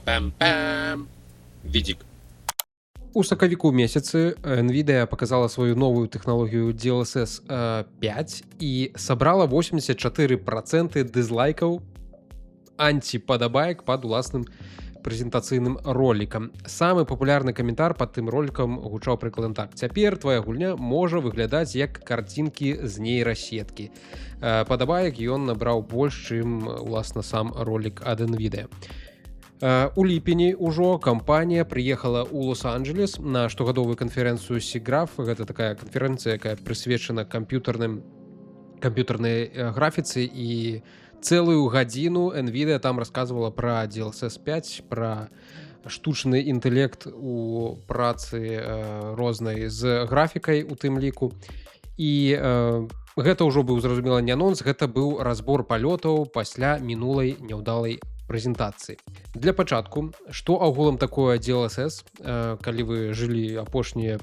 Пам-пам-пам. Видик. У сакавіку месяцы Nvidia показала сваю новую тэхналогію DLSS 5 і сабрала 84% дызлайкаў, антипадабаек пад уласным прэзентацыйным ролікам. Самы папулярны каментар пад тым ролікам гучаў прыкладам так: «Цяпер твоя гульня можа выглядаць як карцінкі з нейрасеткі». Падабаек ён набраў больш, чым уласна сам ролік ад Nvidia. У ліпені ўжо кампанія прыехала ў Лос-Анджелес на штогадовую канферэнцыю SIGGRAPH. Гэта такая канферэнцыя, якая прысвечана камп'ютарнай графіцы, і цэлую гадзіну Nvidia там рассказывала пра DLSS 5, пра штучны інтэлект у працы рознай з графікай у тым ліку. І гэта ўжо быў, зразумела, не анонс, гэта быў разбор палётаў пасля мінулай няўдалай прэзентацыі. Для пачатку, што агулам такое DLSS? Калі вы жылі апошнія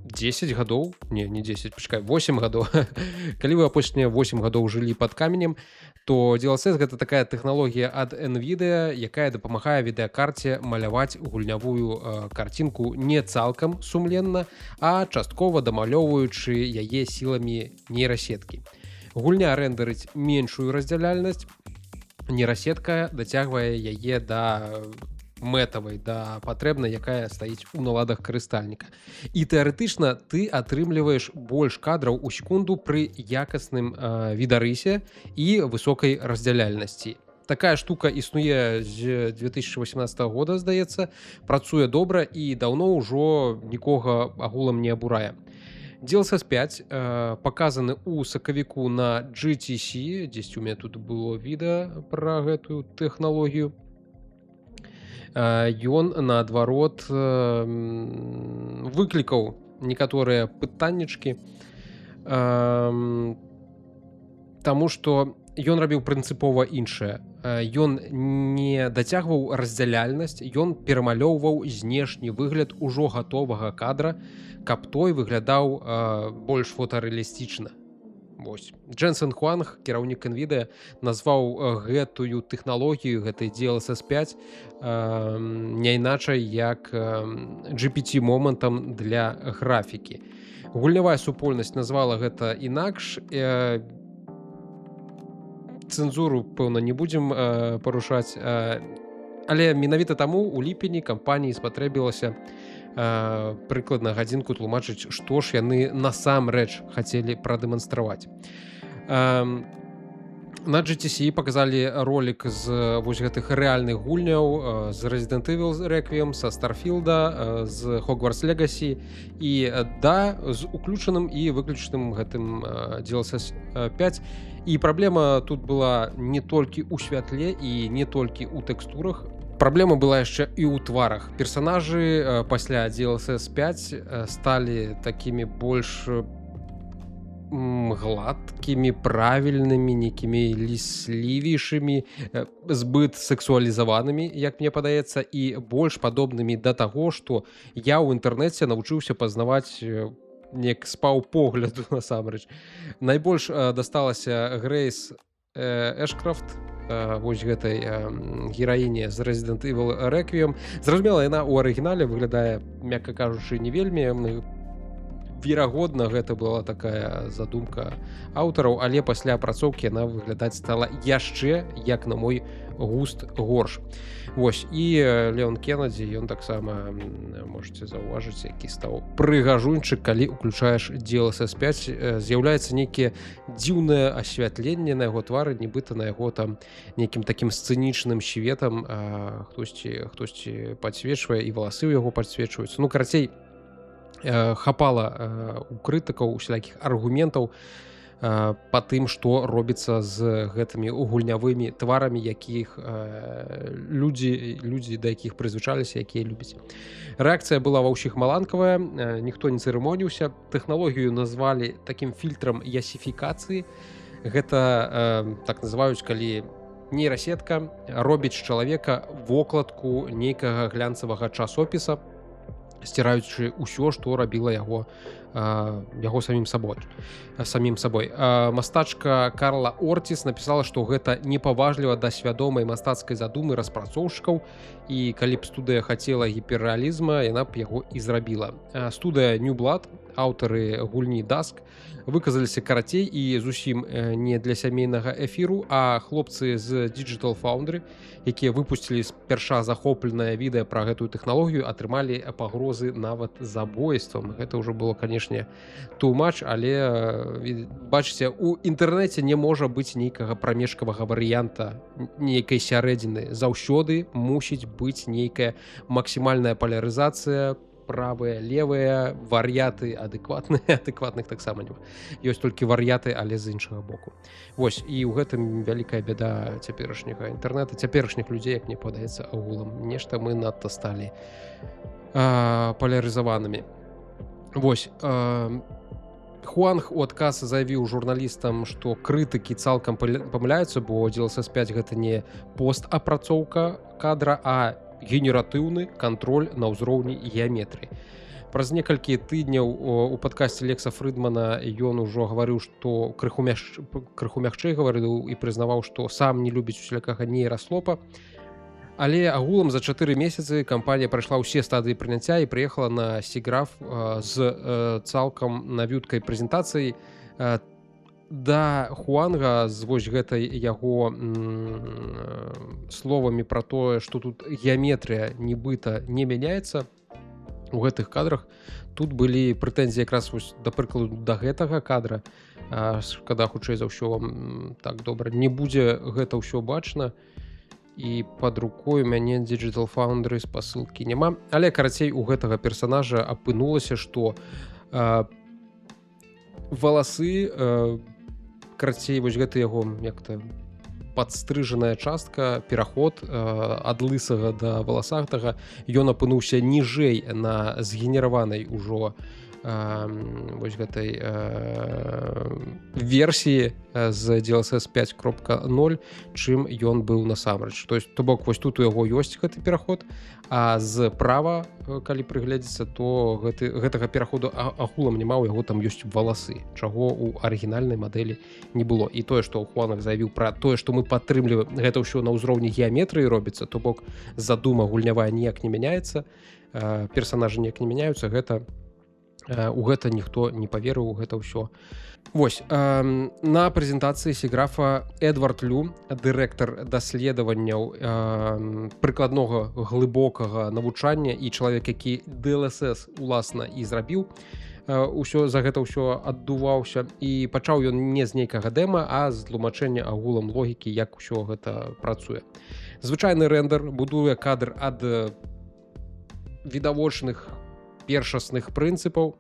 10 гадоў, не, не 10, пачакай, 8 гадоў, калі вы апошнія 8 гадоў жылі пад каменем, то DLSS — гэта такая тэхналогія ад Nvidia, якая дапамагае відэакарце маляваць гульнявую карцінку не цалкам сумленна, а часткова дамалёўваючы яе сіламі нейрасеткі. Гульня рэндарыць меншую раздзяляльнасць, нейрасетка дацягвае яе да мэтавай, да патрэбнай, якая стаіць у наладах карыстальніка. І тэарэтычна ты атрымліваеш больш кадраў у секунду пры якасным відарысе і высокай раздзяляльнасці. Такая штука існуе з 2018 года, здаецца, працуе добра і даўно ўжо нікога агулам не абурае. DLSS 5, паказаны ў сакавіку на GTC, дзесьці у меня тут было відэа пра гэтую тэхналогію. Ён наадварот выклікаў некаторыя пытаннічкі, таму што ён рабіў прынцыпова іншае. Ён не дацягваў раздзяляльнасць, ён перамалёўваў знешні выгляд ужо гатовага кадра, каб той выглядаў больш фотарэалістычна. Вось. Дженсен Хуанг, кіраўнік Nvidia, назваў гэтую тэхналогію, гэтай DLSS 5, не іначай як GPT момантам для графікі. Гульнявая супольнасць назвала гэта інакш. Цэнзуру, пэўна, не будзем парушаць, але менавіта таму у ліпені кампаніі спатрэбілася прыкладна гадзінку тлумачыць, што ж яны насамрэч хацелі прадэманстраваць. На GTC показалі ролик з вось гэтых рэальных гульняў, з Resident Evil Requiem, са Старфілда, з Hogwarts Legacy і да, з уключаным і выключаным гэтым DLSS 5. І праблема тут была не толькі ў святле і не толькі ў тэкстурах, праблема была яшчэ і ў тварах. Персонажы пасля DLSS 5 сталі такімі больш гладкімі, правільнымі, нейкімі ліслівейшымі, збыт сексуалізаванымі, як мне падаецца, і больш падобнымі да таго, што я ў інтэрнэце навучыўся пазнаваць неяк з паўпогляду насамрэч. Найбольш дасталася Грэйс Эшкрафт, вось гэтай гераіне з Resident Evil Requiem. Зразумела, яна ў арыгінале выглядае, мякка кажучы, не вельмі. Верагодна, гэта была такая задумка аўтараў, але пасля апрацоўкі яна выглядаць стала яшчэ, як на мой густ, горш. Вось. І Леон Кеннедзі, ён таксама, можете заўважыць, які стаў прыгажунчык, калі уключаеш DLSS 5. З'яўляецца нейкія дзіўнае асвятленне на яго твары, нібыта на яго там нейкім такім сцэнічным светам хтосьці падсвечвае, і валасы ў яго падсвечваюцца. Ну, карацей, хапала у крытыкаў усялякіх аргументаў па тым, што робіцца з гэтымі гульнявымі тварамі, якіх людзі да якіх прызвычаліся, якія любяць. Рэакцыя была ва ўсіх маланкавая, ніхто не цырымоніўся. Тэхналогію назвалі такім фільтрам ясіфікацыі. Гэта так называюць, калі нейрасетка робіць з чалавека вокладку нейкага глянцавага часопіса, сціраючы ўсё, што рабіла яго яго самім сабой. Мастачка Карла Орціс напісала, што гэта непаважліва да свядомай мастацкай задумы распрацоўшчыкаў, і калі б студыя хацела гіперрэалізма, яна б яго і зрабіла. Студыя New Blood, аўтары гульні Dusk, выказаліся карацей і зусім не для сямейнага эфіру, а хлопцы з Digital Foundry, якія выпусцілі спярша захопленае відэа пра гэтую тэхналогію, атрымалі пагрозы нават забойствам. Гэта ўжо было, канешне, too much, але бачыце, у інтэрнэце не можа быць нейкага прамежкавага варыянта, нейкай сярэдзіны. Заўсёды мусіць быць нейкая максімальная палярызацыя, правыя, левыя, вар'яты адэкватныя, адэкватных таксама няма. Ёсць толькі вар'яты, але з іншага боку. Вось, і ў гэтым вялікая бяда цяперашняга інтэрнэта, цяперашніх людзей, як мне падаецца, агулам. Нешта мы надта сталі палярызаванымі. Вось, Хуанг у адказ заявіў журналістам, што крытыкі цалкам памыляюцца, бо DLSS 5 гэта не постапрацоўка кадра, а генератыўны кантроль на ўзроўні геаметрыі. Праз некалькі тыдняў у падкасці Лекса Фрыдмана ён ужо гаварыў, што крыху мягчэй гаварыў і прызнаваў, што сам не любіць усялякага нейраслопа. Але агулам за 4 месяцы кампанія прайшла ўсе стадыі прыняцця і прыехала на SIGGRAPH з цалкам навюткай прэзентацыяй. Да Хуанга з вось гэтай яго словамі пра тое, што тут геаметрыя нібыта не мяняецца у гэтых кадрах, тут былі прэтэнзіі якраз вось, да прыкладу, да гэтага кадра. Шкада, хутчэй за ўсё, вам так добра не будзе гэта ўсё бачна, і пад рукой у мяне Digital Foundry спасылкі няма, але карацей, у гэтага персонажа апынулася, што валасы, карацей, вось гэта яго як-то падстрыжаная частка, пераход ад лысага да валасатага, ён апынуўся ніжэй на згенераванай ужо вось гэтай версіі з DLSS 5.0, чым ён быў насамрэч. То есть, то бок, вось тут у яго ёсць гэты пераход, а справа, калі прыгледзецца, то гэтага пераходу агулам няма, у яго там ёсць валасы, чаго у арыгінальнай мадэлі не было. І тое, што Хуанг заявіў пра тое, што мы падтрымліваем, гэта ўсё на ўзроўні геаметрыі робіцца, то бок задума гульнявая ніяк не мяняецца, персонажы ніяк не мяняюцца, гэта у гэта ніхто не паверыў, гэта ўсё. Вось, на прэзентацыі SIGGRAPH Эдвард Лю, дырэктар даследаванняў прыкладнога глыбокага навучання і чалавек, які DLSS уласна і зрабіў, ўсё за гэта ўсё аддуваўся, і пачаў ён не з нейкага дэма, а з тлумачэння агулам логікі, як усё гэта працуе. Звычайны рэндер будуе кадр ад відавочных першасных прынцыпаў.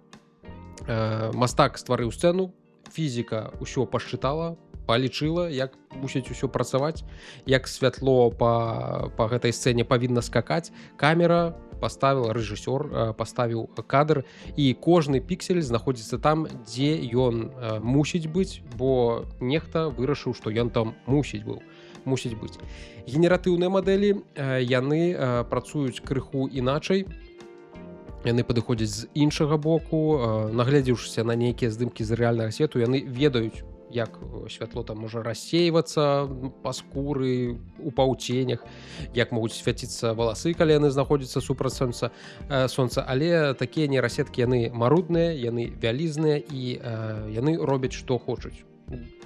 Мастак стварыў сцэну, фізіка ўсё пасчытала, палічыла, як мусіць усё працаваць, як святло па гэтай сцэне павінна скакаць, камера паставіла, рэжысёр паставіў кадр, і кожны піксель знаходзіцца там, дзе ён мусіць быць, бо нехта вырашыў, што ён там мусіць быць. Генератыўныя мадэлі, яны працуюць крыху іначай. Яны падыходзяць з іншага боку, нагледзеўшыся на нейкія здымкі з рэальнага свету, яны ведаюць, як святло там можа рассейвацца па скуры, у паўценях, як могуць свяціцца валасы, калі яны знаходзяцца супраць сонца. Але такія нейрасеткі, яны марудныя, яны вялізныя і яны робяць, што хочуць.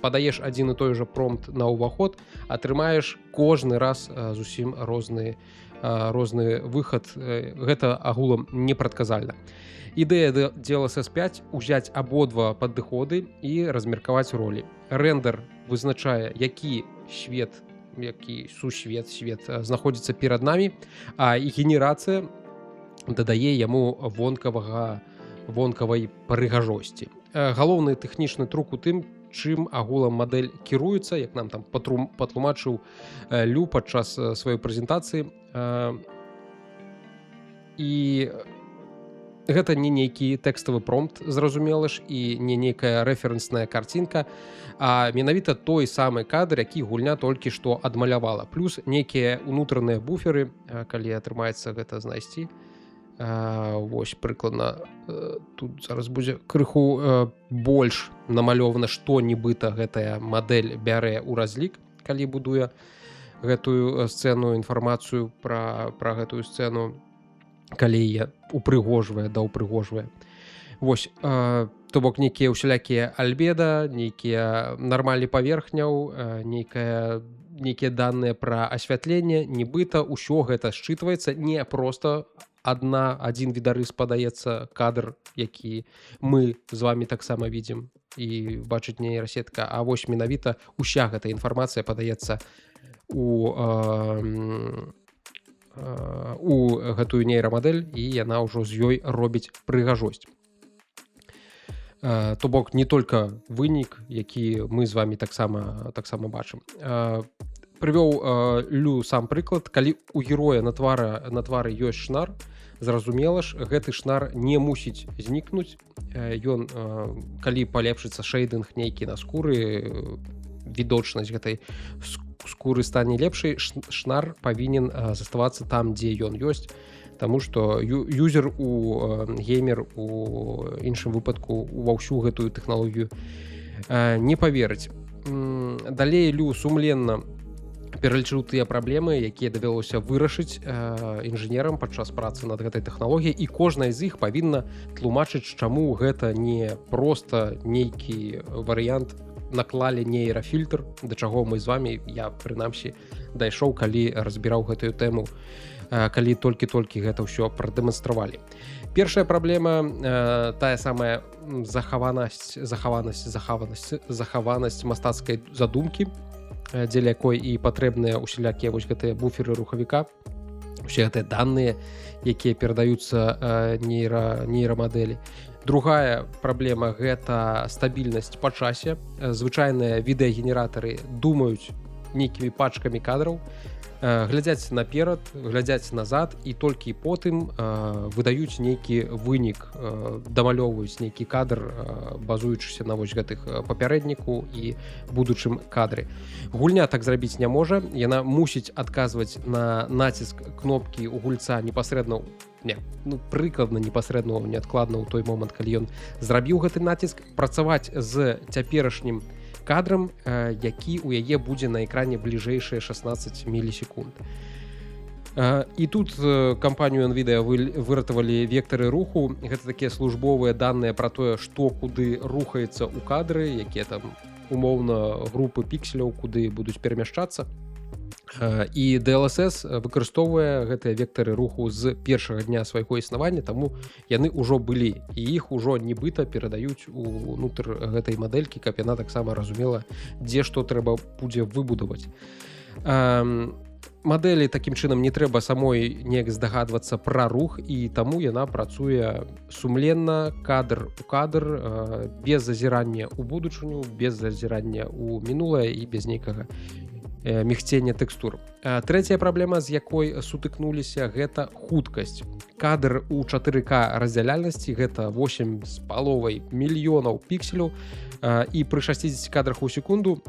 Падаеш адзін і той жа промпт на ўваход, атрымаеш кожны раз зусім розны выхад. Гэта агулам непрадказальна. Ідэя DLSS 5 узяць абодва падыходы і размеркаваць ролі. Рэндер вызначае, які свет, які сусвет, свет знаходзіцца перад намі, а генерацыя дадае яму вонкавай прыгажосці. Галоўны тэхнічны трук у тым, чым агулам мадэль кіруецца, як нам там патлумачыў Лю падчас сваёй прэзентацыі. І гэта не нейкі тэкставы промпт, зразумела ж, і не нейкая рэферэнсная карцінка, а менавіта той самы кадр, які гульня толькі што адмалявала. Плюс нейкія ўнутраныя буферы, калі атрымаецца гэта знайсці. Вось прыкладна тут зараз будзе крыху больш намалёвана, што нібыта гэтая мадэль бярэ ў разлік, калі будуе гэтую сцэну, інфармацыю пра гэтую сцэну, калі яе упрыгожвае, даўпрыгожвае. Вось, то бок нейкія ўсялякія альбеда, нейкія нармалі паверхняў, нейкія даныя пра асвятленне, нібыта ўсё гэта счытваецца, не проста адзін відарыс падаецца, кадр, які мы з вами таксама видим і бачыць нейрасетка, а вось менавіта уся гэта інфармацыя падаецца у гэтую нейрамадэль, і яна ўжо з ёй робіць прыгажосць. То бок не только вынік, які мы з вами таксама бачым. Прывёў Лю сам прыклад: калі у героя на твары ёсць шнар, зразумела ж, гэты шнар не мусіць знікнуць. Ён, калі палепшыцца шэйдынг нейкі на скуры, відочнасць гэтай скуры стане лепшай, шнар павінен заставацца там, дзе ён ёсць. Таму што юзер у геймер у іншым выпадку ва ўсю гэтую тэхналогію не паверыць. Далей Лю сумленна пералічыў тыя праблемы, якія давялося вырашыць інжынерам падчас працы над гэтай тэхналогіяй, і кожная з іх павінна тлумачыць, чаму гэта не проста нейкі варыянт наклалі нейрафільтр, да чаго мы з вами, я прынамсі, дайшоў, калі разбіраў гэтую тэму, калі толькі-толькі гэта ўсё прадэманстравалі. Першая праблема тая самая захаванасць мастацкай задумкі, дзеля якой і патрэбныя усялякія вось гэтыя буферы рухавіка, усе гэтыя даныя, якія перадаюцца нейрамадэлі. Другая праблема — гэта стабільнасць па часе. Звычайныя відэагенератары думаюць нейкімі пачкамі кадраў, глядзяць наперад, глядзяць назад і толькі потым выдаюць нейкі вынік, дамалёўваюць нейкі кадр, базуючыся на вось гэтых папярэдніку і будучым кадры. Гульня так зрабіць не можа, яна мусіць адказваць на націск кнопкі у гульца непасрэдна, не, ну, прыкладна непасрэдна, неадкладна ў той момант, калі ён зрабіў гэты націск, працаваць з цяперашнім кадрам, які у яе будзе на экране бліжэйшыя 16 мілісекунд. І тут кампанію Nvidia выратавалі вектары руху. Гэта такія службовыя даныя пра тое, што куды рухаецца ў кадры, якія там умоўна групы пікселяў куды будуць перамяшчацца. І DLSS выкарыстоўвае гэтыя вектары руху з першага дня свайго існавання, таму яны ўжо былі і іх ужо нібыта перадаюць унутр гэтай мадэлькі, каб яна таксама разумела, дзе што трэба будзе выбудаваць. Мадэлі такім чынам не трэба самой неяк здагадвацца пра рух, і таму яна працуе сумленна, кадр у кадр, без зазірання ў будучыню, без зазірання ў мінулае і без нейкага мігцення тэкстур. Трэцяя праблема, з якой сутыкнуліся, гэта хуткасць. Кадр у 4К раздзяляльнасці — гэта 8,5 мільёнаў пікселяў, і пры 60 кадрах у секунду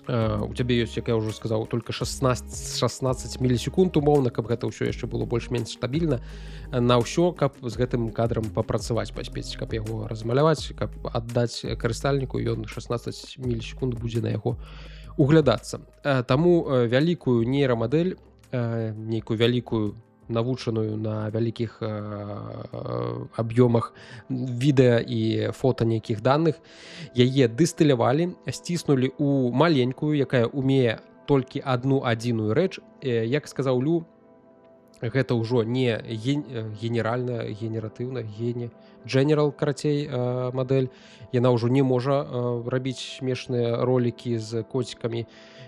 у цябе ёсць, як я ўжо сказаў, только 16 мілісекунд умоўна, каб гэта ўсё яшчэ было больш-менш стабільна, на ўсё, каб з гэтым кадрам папрацаваць паспець, каб яго размаляваць, каб аддаць карыстальніку, ён 16 мілісекунд будзе на яго углядацца. Таму вялікую нейрамадэль, нейкую вялікую, навучаную на вялікіх аб'ёмах відэа і фота нейкіх данных, яе дыстылявалі, сціснулі у маленькую, якая умее толькі адну адзіную рэч. Як сказаў Лю, гэта ўжо не генеральная, генератыўна, гене general, карацей, мадэль. Яна ўжо не можа рабіць смешныя ролікі з коцікамі,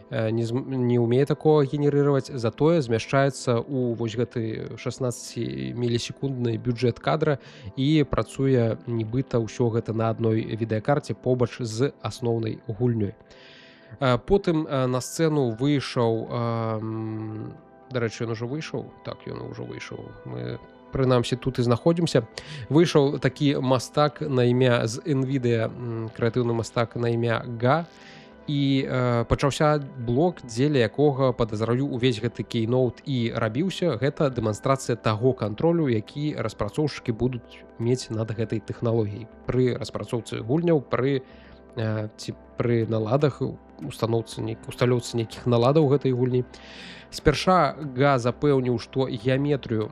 не умее такого генерировать, затое змяшчаецца у вось гэты 16 мілісекундны бюджэт кадра і працуе нібыта ўсё гэта на адной відэакарце побач з асноўнай гульнёй. Потым на сцэну выйшаў, дарэчы, ён ужо выйшаў, так, ён ужо выйшаў, мы прынамсі тут і знаходзімся, выйшаў такі мастак на імя з Nvidia, крэатыўны мастак на імя Га. І пачаўся блок, дзеля якога, падазраю, увесь гэты кейноут і рабіўся. Гэта дэманстрацыя таго кантролю, які распрацоўшчыкі будуць мець над гэтай тэхналогіяй пры распрацоўцы гульняў, пры ці пры наладах, устаноўцы, усталёўцы нейкіх наладаў гэтай гульні. Спярша Га запэўніў, што геаметрыю,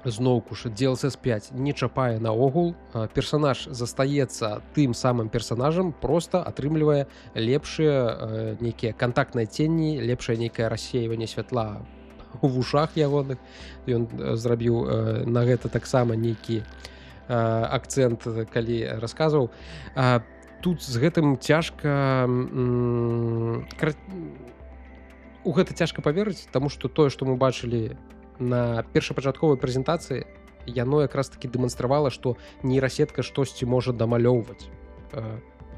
зноўку ж, DLSS 5 не чапае наогул. Персонаж застаецца тым самым персонажам, просто атрымлівае лепшыя нейкія кантактныя цені, лепшае нейкае рассеиванне святла у вушах ягоных. Ён зрабіў на гэта таксама нейкі акцэнт, калі расказваў. Тут з гэтым цяжка, у гэта цяжка паверыць, таму што тое, што мы бачылі на першапачатковай прэзентацыі, яно якраз таки дэманстравала, што нейрасетка штосьці можа дамалёўваць.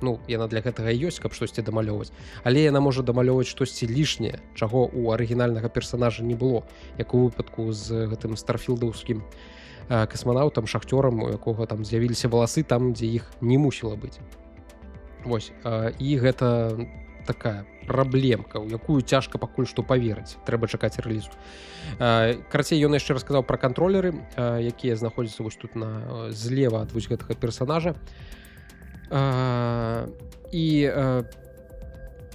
Ну, яна для гэтага і ёсць, каб штосьці дамалёўваць, але яна можа дамалёўваць штосьці лішняе, чаго у арыгінальнага персонажа не было, як у выпадку з гэтым старфілдаўскім касманаўтам, шахцёрам, у якога там з'явіліся валасы там, дзе іх не мусіла быць. Вось, і гэта такая праблемка, у якую цяжка пакуль што паверыць, трэба чакаць рэлізу. Карацей, ён яшчэ расказаў пра кантролеры, якія знаходзяцца вось тут на злева ад вось гэтага персонажа, і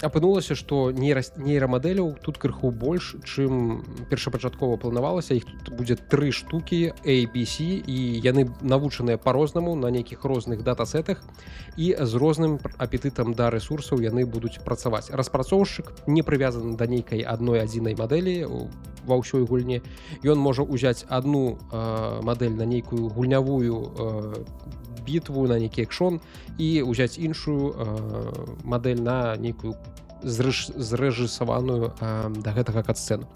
апынулася, што нейрамадэляў тут крыху больш, чым першапачаткова планавалася. Іх тут будзе тры штукі, A, B, C, і яны навучаныя па-рознаму на нейкіх розных датасетах, і з розным апетытам да рэсурсаў яны будуць працаваць. Распрацоўшчык не прывязаны да нейкай адной адзінай мадэлі ва ўсёй гульне. Ён можа ўзяць одну мадэль на нейкую гульнявую бітву, на нейкі экшон, і ўзяць іншую мадэль на нейкую зрэжысаваную да гэтага кат-сцэну.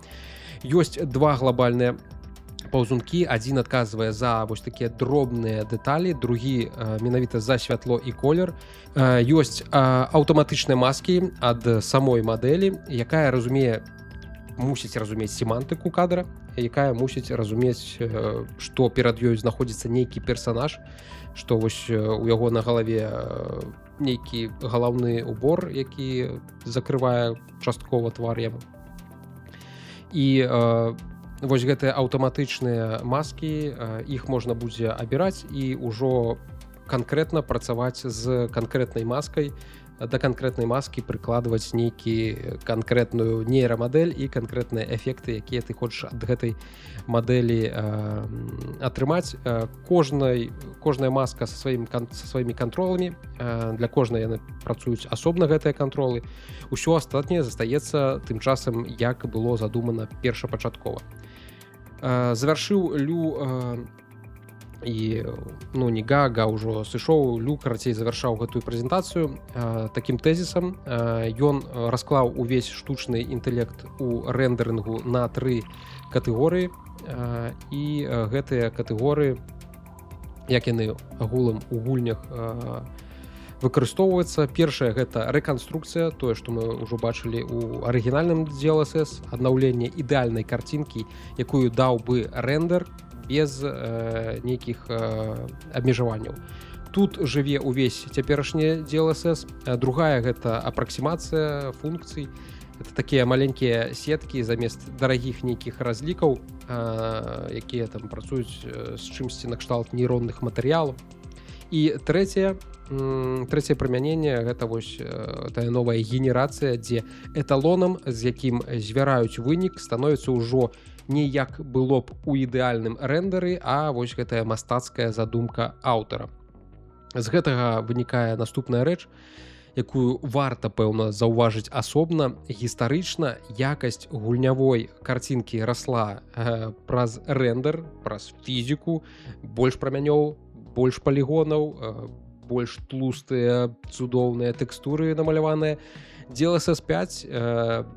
Ёсць два глобальныя паўзункі: адзін адказвае за вось такія дробныя дэталі, другі менавіта за святло і колер. Ёсць аўтаматычныя маскі ад самой мадэлі, якая разумее, мусіць разумець семантыку кадра, якая мусіць разумець, што перад ёй знаходзіцца нейкі персонаж, што вось у яго на галаве нейкі галаўны убор, які закрывае часткова твар яму. І вось гэтыя аўтаматычныя маскі, іх можна будзе абіраць і ўжо канкрэтна працаваць з канкрэтнай маскай, да канкрэтнай маскі прыкладваць нейкі канкрэтную нейрамадэль і канкрэтныя эфекты, якія ты хочаш ад гэтай мадэлі атрымаць. Кожная маска со сваімі кантроламі, для кожнай яны працуюць асобна, гэтыя кантролы. Усё астатняе застаецца тым часам, як было задумана першапачаткова. Завяршыў Лю і, ну, не Га, Га ўжо сышоў, Лю, карацей, завяршаў гэтую прэзентацыю такім тэзісам. Ён расклаў увесь штучны інтэлект у рэндэрынгу на тры катэгорыі, і гэтыя катэгорыі, як яны агулам у гульнях выкарыстоўваецца. Першая — гэта рэканструкцыя, тое, што мы ўжо бачылі у арыгінальным DLSS, аднаўленне ідэальнай карцінкі, якую даў бы рэндэр без нейкіх абмежаванняў. Тут жыве увесь цяперашні DLSS. Другая — гэта апраксімацыя функцый. Это такія маленькія сеткі замест дарагіх нейкіх разлікаў, якія там працуюць з чымсьці накшталт нейронных матэрыялаў. І трэцяе прымяненне — гэта вось тая новая генерацыя, дзе эталонам, з якім звяраюць вынік, становіцца ўжо не як было б у ідэальным рэндары, а вось гэтая мастацкая задумка аўтара. З гэтага вынікае наступная рэч, якую варта, пэўна, заўважыць асобна. Гістарычна якасць гульнявой карцінкі расла праз рэндэр, праз фізіку: больш прамянёў, больш палігонаў, больш тлустыя цудоўныя тэкстуры намаляваныя. DLSS 5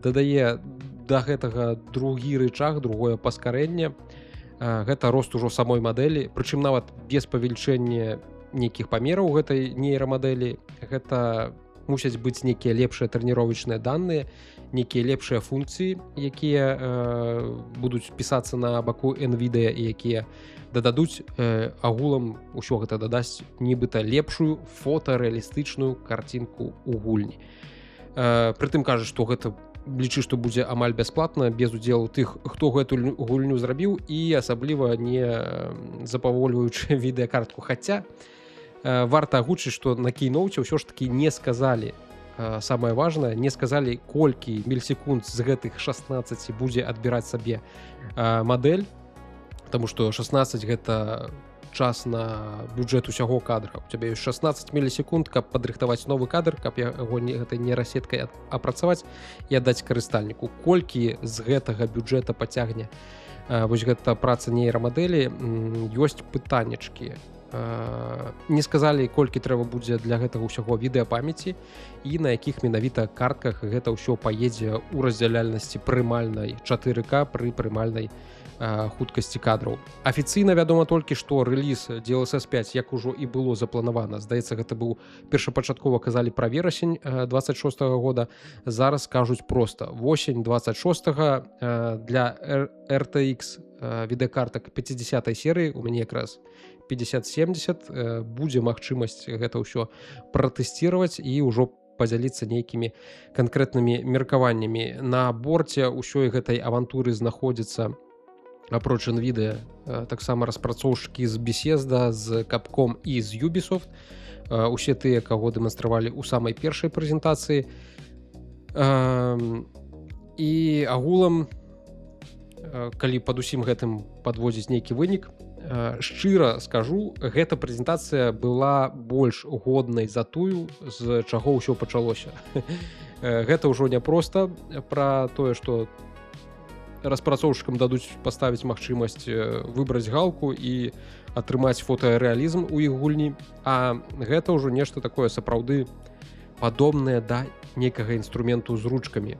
дадае да гэтага другі рычаг, другое паскарэнне. Гэта рост ужо самой мадэлі, прычым нават без павелічэння нейкіх памераў гэтай нейрамадэлі. Гэта мусяць быць нейкія лепшыя трэніровачныя даныя, нейкія лепшыя функцыі, якія будуць пісацца на баку NVIDIA і якія дададуць агулам, усё гэта дадасць нібыта лепшую фотарэалістычную карцінку ў гульні. Прытым кажа, што гэта, лічы, што будзе амаль бясплатна, без удзелу тых, хто гэту гульню зрабіў, і асабліва не запавольваючы відэакартку. Хаця варта агучыць, што на кейноуце ўсё ж таки не сказалі самае важное, не сказалі, колькі мілісекунд з гэтых 16 будзе адбіраць сабе мадэль, потому что 16 — гэта час на бюджэт усяго кадра. У тебя ёсць 16 мілісекунд, каб падрыхтаваць новы кадр, каб яго не гэтай нейрасеткай апрацаваць і аддаць карыстальніку. Колькі з гэтага бюджэта пацягне вось гэта праца нейрамадэлі, ёсць пытаннечкі. Не сказалі, колькі трэба будзе для гэтага ўсяго відэапамяці і на якіх менавіта картках гэта ўсё паедзе ў раздзяляльнасці прымальнай 4К пры прымальнай хуткасці кадраў. Афіцыйна вядома толькі, што рэліз DLSS 5, як ужо і было запланавана, здаецца, гэта быў, першапачаткова казалі пра верасень 26 -го года, зараз кажуць проста восень 26 для RTX відэакартак 50 серыі, у мяне якраз 5070, будзе магчымасць гэта ўсё пратэсціраваць і ўжо падзяліцца нейкімі канкрэтнымі меркаваннямі. На борце ўсёй гэтай авантуры знаходзіцца, апроч Nvidia, таксама распрацоўшчыкі з Bethesda, з Capcom і з Ubisoft, усе тыя, каго дэманстравалі ў самай першай прэзентацыі. І агулам, калі пад усім гэтым падводзіць нейкі вынік, шчыра скажу, гэта прэзентацыя была больш годнай за тую, з чаго ўсё пачалося. Гэта ўжо не проста пра тое, што распрацоўшчыкам дадуць паставіць магчымасць выбраць галку і атрымаць фотарэалізм у іх гульні, а гэта ўжо нешта такое сапраўды падобнае да нейкага інструменту з ручкамі.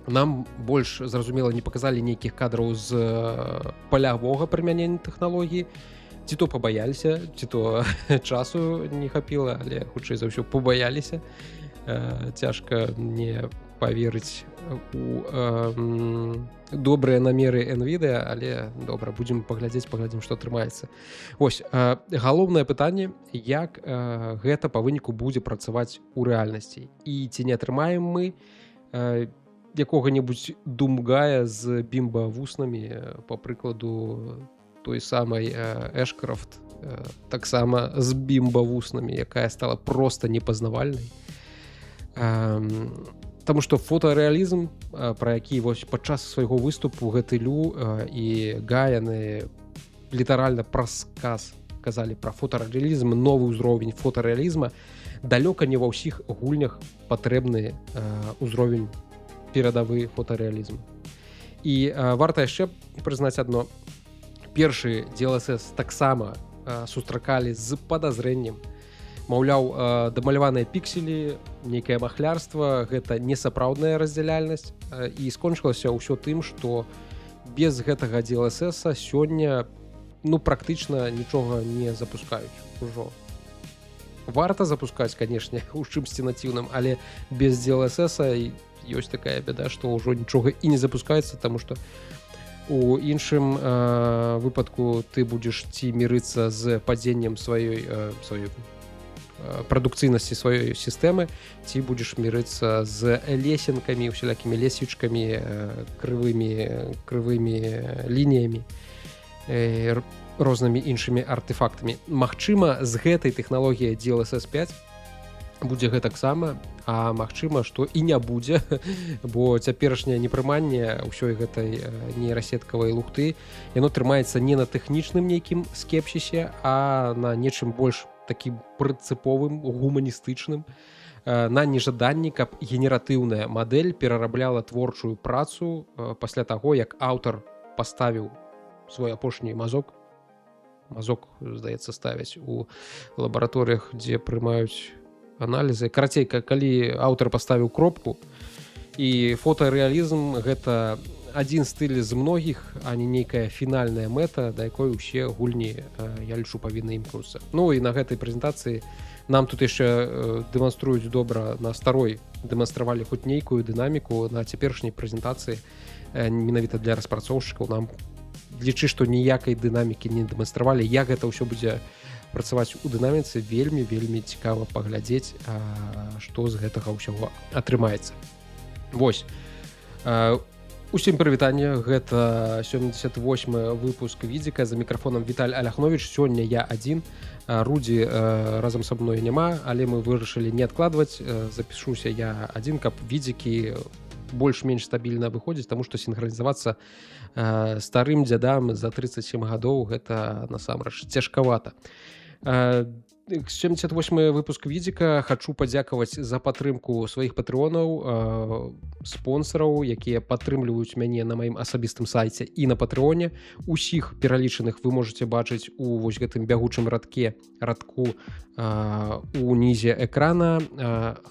Нам больш, зразумела, не паказалі нейкіх кадраў з палявога прымянення тэхналогіі, ці то пабаяліся, ці то часу не хапіла, але хутчэй за ўсё пабаяліся. Цяжка не паверыць у добрыя намеры Nvidia, але добра, будзем паглядзець, паглядзім, што атрымаецца. Ось галоўнае пытанне: як гэта па выніку будзе працаваць у рэальнасці і ці не атрымаем мы якога-небудзь думгая з бімба вуснамі, по прыкладу той самай Эшкрафт, таксама з бімба вуснамі, якая стала просто непазнавальнай. Таму што фотарэалізм, пра які вось падчас свайго выступу гэты Лю і Гаяны літаральна праз сказ казалі пра фотарэалізм, новы ўзровень фотарэалізма, далёка не ва ўсіх гульнях патрэбны ўзровень перадавы фотарэалізм. І варта яшчэ прызнаць адно: першы DLSS таксама сустракалі з падазрэннем, маўляў, дамаляваныя пікселі, нейкае махлярства, гэта несапраўдная раздзяляльнасць. І скончылася ўсё тым, што без гэтага DLSS сёння ну практычна нічога не запускаюць ужо. Варта запускаць, канешне, у чымсьці нацыўным, але без DLSS ёсць такая беда, што ўжо нічога і не запускаецца, таму што у іншым выпадку ты будзеш ці мірыцца з падзеннем сваёй прадукцыйнасці сваёй сістэмы, ці будзеш мірыцца з лесенкамі, усялякімі лесвічкамі, крывымі лініямі, рознымі іншымі артэфактамі. Магчыма, з гэтай тэхналогіяй DLSS 5 будзе гэтаксама, а магчыма, што і не будзе, бо цяперашняе непрыманне ўсёй гэтай нейрасеткавай лухты, яно трымаецца не на тэхнічным нейкім скепсісе, а на нечым больш такім прынцыповым, гуманістычным, на нежаданні, каб генератыўная мадэль перарабляла творчую працу пасля таго, як аўтар паставіў свой апошні мазок. Мазок, здаецца, ставяць у лабараторыях, дзе прымаюць аналізы. Карацей, калі аўтар паставіў кропку. І фотарэалізм — гэта адзін стыль з многіх, а не нейкая фінальная мэта, да якой усе гульні, я лічу, павінны імкнуцца. Ну і на гэтай прэзентацыі нам тут яшчэ дэманструюць добра, на старой дэманстравалі хоць нейкую дынаміку, на цяперашняй прэзентацыі менавіта для распрацоўшчыкаў нам, лічы, што ніякай дынамікі не дэманстравалі. Як гэта ўсё будзе працаваць у дынаміцы. Вельмі, вельмі цікава паглядзець, што з гэтага ўсяго атрымаецца. Вось. Усім прывітанне, гэта 78 выпуск відзіка, за мікрафонам Віталь Аляхнович. Сёння я адзін, Рудзі разам са мной няма, але мы вырашылі не адкладваць, запішуся я адзін, каб відзікі больш-менш стабільна выходзіць, таму што сінхранізавацца старым дзядам за 37 гадоў гэта насамрэч цяжкавата. 78 выпуск відзіка. Хачу падзякаваць за падтрымку сваіх патрыонаў, спонсораў, якія падтрымліваюць мяне на маім асабістым сайце і на патрыоне. Усіх пералічаных вы можете бачыць у вось гэтым бягучым радку унізе экрана.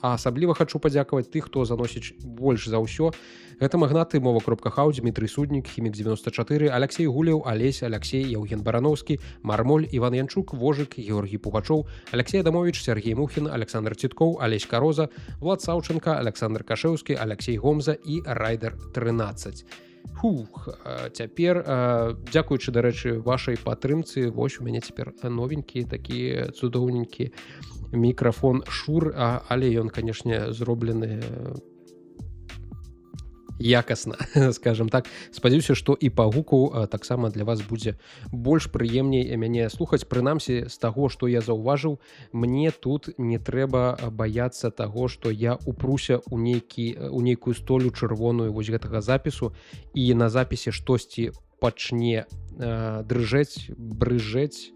А асабліва хачу падзякаваць тых, хто заносіць больш за ўсё. Гэта магнаты мова кропка хау, Дмітрый Суднік, Хімік 94, Алексей Гулеў, Алесь, Алексей, Яўген Барановскі, Мармоль, Іван Янчук, Вожык, Георгій Пугачоў, Алексей Адамович, Сергей Мухін, Александр Ціткоў, Алесь Кароза, Влад Саўченко, Александр Кашэўскі, Алексей Гомза і Райдер 13. Фух, цяпер, дзякуючы, дарэчы, вашай падтрымцы, вось у мяне цяпер новенькі такі цудоўненькі мікрафон Шур, але ён, канешне, зроблены якасна, скажем так. Спадзяюся, што і па гуку таксама для вас будзе больш прыемней мяне слухаць. Прынамсі, з таго, што я заўважыў, мне тут не трэба баяцца таго, што я упруся у нейкую столю чырвоную вось гэтага запісу і на запісе штосьці пачне дрыжэць, брыжэць.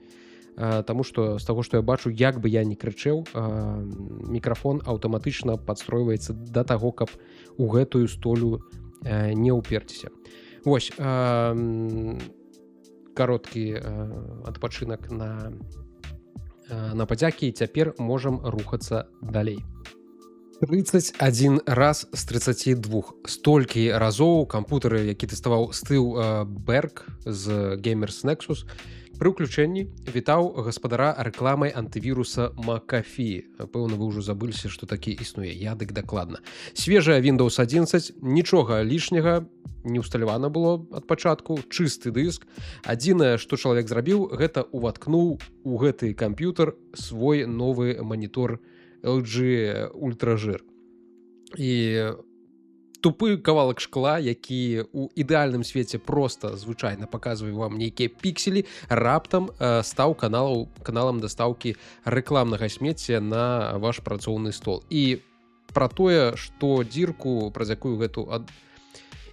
Таму што з таго, што я бачу, як бы я не крычэў, мікрафон аўтаматычна падстройваецца да таго, каб у гэтую столю не ўперціся. Вось, кароткі адпачынак на падзякі, цяпер можам рухацца далей. 31 раз з 32, столькі разоў кампутары, які тэставаў Стыў Берг з Gamers Nexus, пры ўключэнні вітаў гаспадара рэкламай антывіруса Макафі. Пэўна, вы ўжо забыліся, што такі існуе. Я дык дакладна. Свежая Windows 11, нічога лішняга не усталявана было ад пачатку, чысты дыск. Адзінае, што чалавек зрабіў, гэта уваткнуў у гэты камп'ютар свой новы манітор LG UltraGear. І тупы кавалак шкла, які у ідэальным свеце просто звычайна паказвае вам нейкія пікселі, раптам стаў каналам дастаўкі рэкламнага смецця на ваш працоўны стол. І пра тое, што дзірку, праз якую гэту ад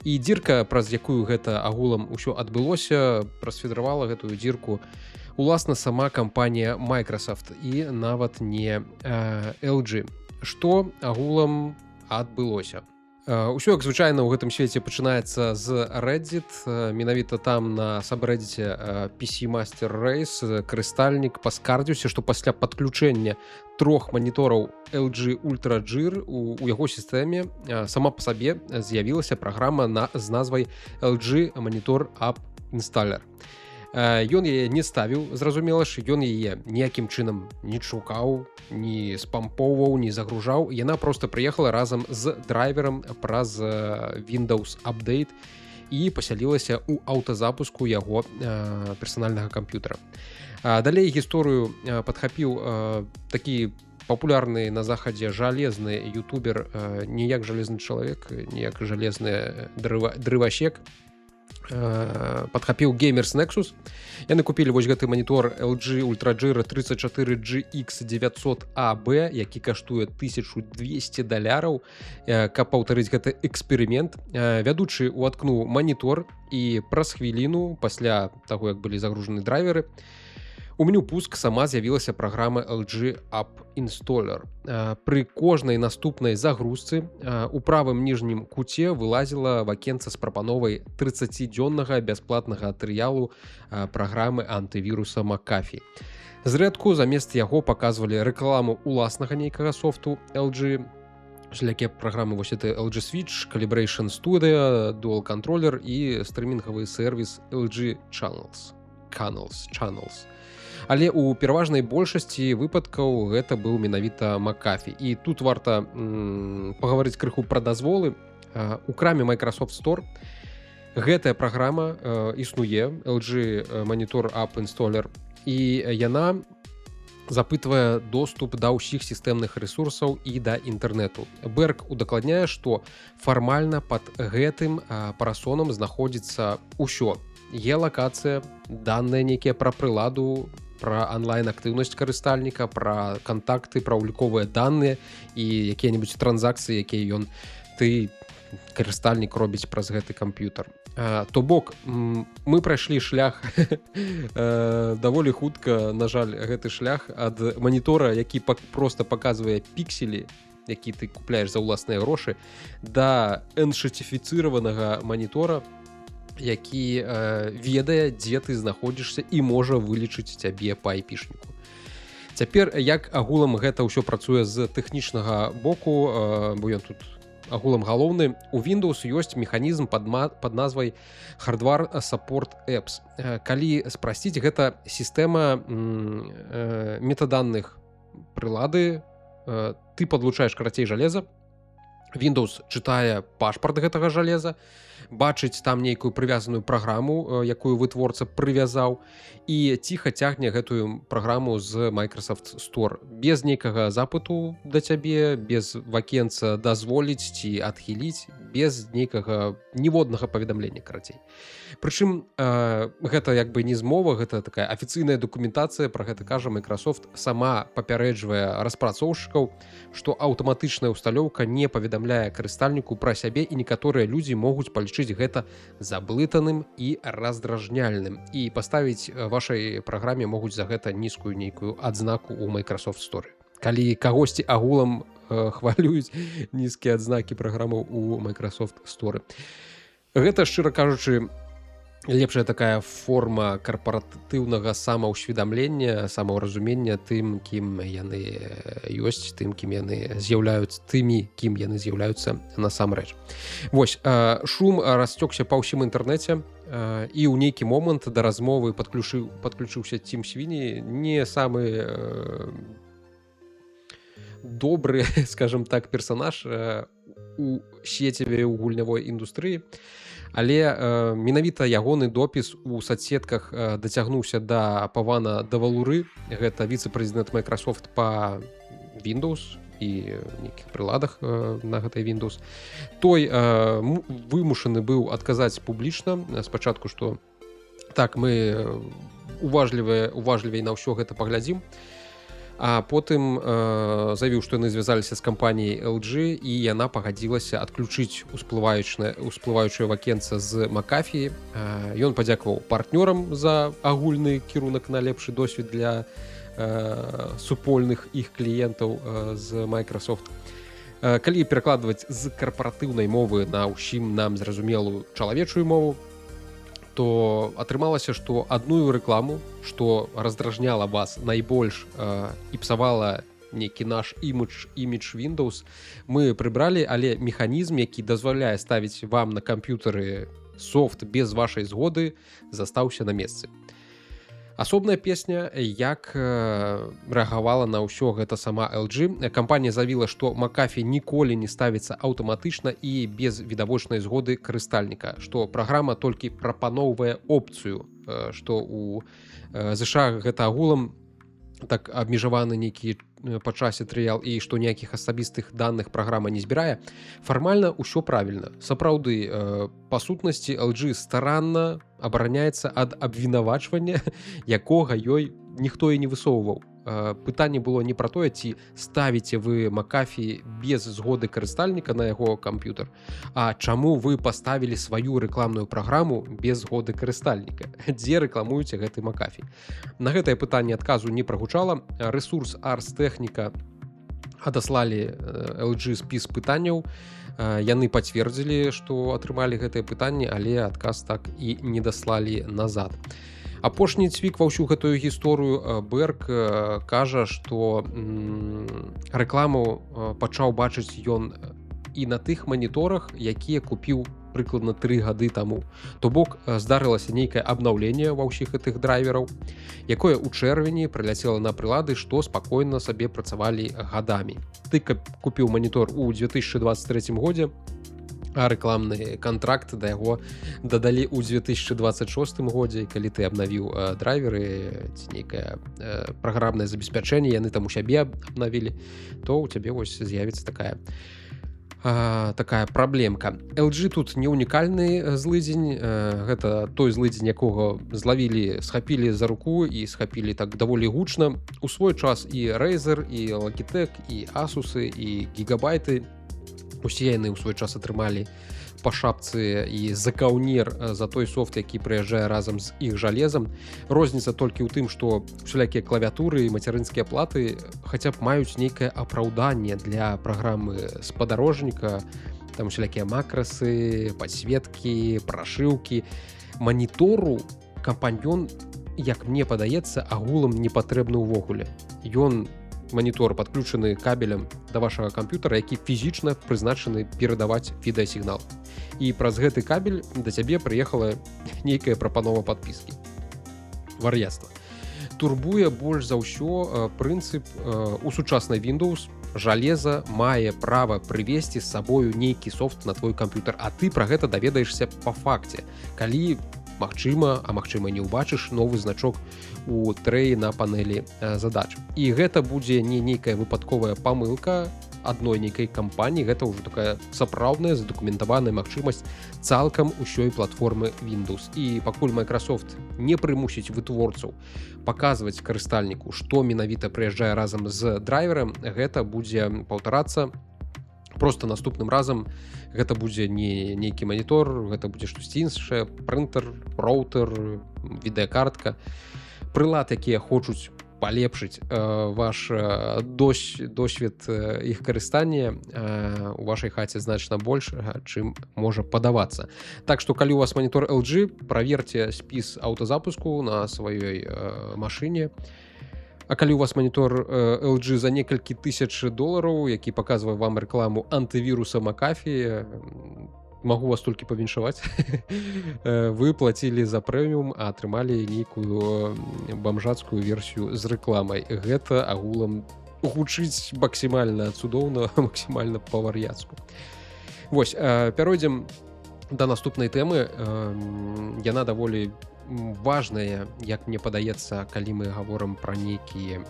і дзірка, праз якую гэта агулам усё адбылося, прасфідравала гэтую дзірку уласна сама кампанія Microsoft і нават не LG. Што агулам адбылося? Ўсё, як звычайна ў гэтым свеце, пачынаецца з Reddit. Менавіта там, на сабрэдзіце PC Master Race, карыстальнік паскардзіўся, што пасля падключэння трох манітораў LG UltraGear у яго сістэме сама па сабе з'явілася праграма з назвай LG Monitor App Installer. Ён яе не ставіў, зразумела ж, ён яе ніякім чынам не шукаў, не спампоўваў, не загружаў. Яна просто прыехала разам з драйверам праз Windows Update і пасялілася ў аўтазапуску яго персанальнага камп'ютара. Далей гісторыю падхапіў такі папулярны на захадзе жалезны ютубер, не як жалезны чалавек, не як жалезны дрывасек, падхапіў Gamers Nexus. Яны купілі вось гэты манітор LG UltraGear 34GX 900AB, які каштуе 1200 даляраў, каб паўтарыць гэты эксперымент. Вядучы уаткнуў манітор, і праз хвіліну пасля таго, як былі загружаны драйверы, у меню пуск сама з'явілася праграма LG App Installer. Пры кожнай наступнай загрузцы у правым ніжнім куце вылазіла вакенца з прапановай 30-дзённага бясплатнага трыялу праграмы антывіруса Макафі. Зрэдку замест яго паказвалі рэкламу уласнага нейкага софту LG, усялякія праграмы, вось это LG Switch, Calibration Studio, Dual Controller і стрымінгавы сервіс LG Channels. Channels, Channels. Але у пераважнай большасці выпадкаў гэта быў менавіта Макафі. І тут варта пагаварыць крыху пра дазволы. У краме Microsoft Store гэтая праграма існуе, LG Monitor App Installer, і яна Запытвае доступ да ўсіх сістэмных рэсурсаў і да інтэрнэту. Берг удакладняе, што фармальна пад гэтым парасонам знаходзіцца ўсё: геалакацыя, даныя нейкія пра прыладу, пра онлайн-актыўнасць карыстальніка, пра кантакты, пра ўліковыя даныя і якія-небудзь транзакцыі, якія ён, ты, карыстальнік, робіць праз гэты камп'ютар. То бок мы прайшлі шлях даволі хутка, на жаль, гэты шлях ад манітора, які просто паказвае пікселі, які ты купляеш за ўласныя грошы, да эншаціфіцыраванага манітора, які ведае, дзе ты знаходзішся, і можа вылічыць цябе па айпішніку. Цяпер як агулам гэта ўсё працуе з тэхнічнага боку, бо ён тут агулам галоўны. У Windows ёсць механізм пад назвай Hardware Support Apps. Калі спрасціць, гэта сістэма метаданных прылады. Ты падлучаеш, карацей, жалеза, Windows чытае пашпарт гэтага жалеза, бачыць там нейкую прывязаную праграму, якую вытворца прывязаў, і ціха цягне гэтую праграму з Microsoft Store без нейкага запыту да цябе, без вакенца дазволіць ці адхіліць, без нейкага ніводнага паведамлення, карацей. Прычым гэта як бы не змова, гэта такая афіцыйная дакументацыя пра гэта кажа. Microsoft сама папярэджвае распрацоўшчыкаў, што аўтаматычная ўсталёўка не паведамляе карыстальніку пра сябе і некаторыя людзі могуць палічыць гэта заблытаным і раздражняльным, і паставіць вашай праграме могуць за гэта нізкую нейкую адзнаку ў Microsoft Store, калі кагосьці агулам хвалююць нізкія адзнакі праграмаў у Microsoft Store. Гэта, шчыра кажучы, лепшая такая форма карпаратыўнага самаўсведамлення, самаўразумення тым, кім яны ёсць, тым, кім яны з'яўляюцца, тымі, кім яны з'яўляюцца насамрэч. Вось шум расцёкся па ўсім інтэрнэце, і ў нейкі момант да размовы падключыўся Цім Свіні, не самы добры, скажем так, персонаж у сеціве, у гульнявой індустрыі, але менавіта ягоны допіс у соцсетках дацягнуўся да Павана Давалуры. Гэта віцэ-прэзідэнт Microsoft по Windows і нейкіх прыладах на гэтай Windows. Той вымушаны быў адказаць публічна спачатку, што так, мы уважлівей на ўсё гэта паглядзім, а потым заявіў, што яны звязаліся з кампаніяй LG і яна пагадзілася адключыць усплываючае вакенца з McAfee. Ён падзякаваў партнёрам за агульны кірунак на лепшы досвед для супольных іх кліентаў з Microsoft. Калі перакладваць з карпаратыўнай мовы на ўсім нам зразумелую чалавечую мову, то атрымалася, што адную рэкламу, што раздражняла вас найбольш і псавала нейкі наш імідж Windows, мы прыбралі, але механізм, які дазваляе ставіць вам на камп'ютары софт без вашай згоды, застаўся на месцы. Асобная песня, як рэагавала на ўсё гэта сама LG. Кампанія заявіла, што McAfee ніколі не ставіцца аўтаматычна і без відавочнай згоды карыстальніка, што праграма толькі прапаноўвае опцыю, што у ЗША гэта агулам так абмежаваны нейкі па часе трыял, і што ніякіх асабістых данных праграма не збірае. Фармальна ўсё правільна. Сапраўды, па сутнасці LG старанна абараняецца ад абвінавачвання, якога ёй ніхто і не высоўваў. Пытанне было не пра тое, ці ставіце вы McAfee без згоды карыстальніка на яго камп'ютар, а чаму вы паставілі сваю рэкламную праграму без згоды карыстальніка, дзе рэкламуеце гэты McAfee. На гэтае пытанне адказу не прагучала. Рэсурс Ars Technica адаслалі LG спіс пытанняў. Яны пацвердзілі, што атрымалі гэтае пытанне, але адказ так і не даслалі назад. Апошні цвік ва ўсю гэтую гісторыю: Берг кажа, што рэкламу пачаў бачыць ён і на тых маніторах, якія купіў прыкладна 3 гады таму. То бок здарылася нейкае абнаўленне ва ўсіх гэтых драйвераў, якое ў чэрвені прыляцела на прылады, што спакойна сабе працавалі гадамі. Ты купіў манітор у 2023 годзе. А рэкламны кантракт да яго дадалі ў 2026 годзе. Калі ты абнавіў драйверы ці нейкае праграмнае забеспячэнне, яны там у сябе абнавілі, то у цябе вось з'явіцца такая праблемка. LG тут не унікальны злыдзень. Гэта той злыдзень, якога злавілі, схапілі за руку і схапілі так даволі гучна. У свой час і Razer, і Logitech, і Асусы, і Гігабайты, усе яны ў свой час атрымалі па шапцы і за каўнер за той софт, які прыязджае разам з іх жалезам. Розніца толькі ў тым, што усялякія клавіатуры і мацярынскія платы хаця б маюць нейкае апраўданне для праграмы спадарожніка, там усялякія макрасы, падсветкі, прашыўкі. Манітору кампаньён, як мне падаецца, агулам не патрэбны ўвогуле. Ён, манітор, падключаны кабелем да вашага камп'ютара, які фізічна прызначаны перадаваць відэасігнал, і праз гэты кабель да цябе прыехала нейкая прапанова падпіскі. Вар'яцтва. Турбуе больш за ўсё прынцып: у сучаснай Windows жалеза мае права прывесці з сабою нейкі софт на твой камп'ютар, а ты пра гэта даведаешся па факце, калі, магчыма, а магчыма, не ўбачыш новы значок у трэі на панелі задач. І гэта будзе не нейкая выпадковая памылка адной нейкай кампаніі, гэта ўжо такая сапраўдная задакументаваная магчымасць цалкам усёй платформы Windows. І пакуль Microsoft не прымусіць вытворцаў паказваць карыстальніку, што менавіта прыязджае разам з драйверам, гэта будзе паўтарацца. Просто наступным разам гэта будзе не нейкі манітор, гэта будзе штосьці іншае: прынтер, роутер, відэакартка. Прылад, якія хочуць палепшыць ваш досвед іх карыстання, у вашай хаце значна больш, чым можа падавацца. Так што, калі у вас манітор LG, праверьте спіс аўтазапуску на сваёй машыне. А калі у вас манітор LG за некалькі тысяч долараў, які паказвае вам рэкламу антывіруса Макафі, магу вас толькі павіншаваць: вы плацілі за прэміум, а атрымалі нейкую бамжацкую версію з рэкламай. Гэта агулам гучыць максімальна цудоўна, максімальна па-вар'яцку. Вось, пяройдзем да наступнай тэмы. Яна даволі важная, як мне падаецца, калі мы гаворам пра нейкі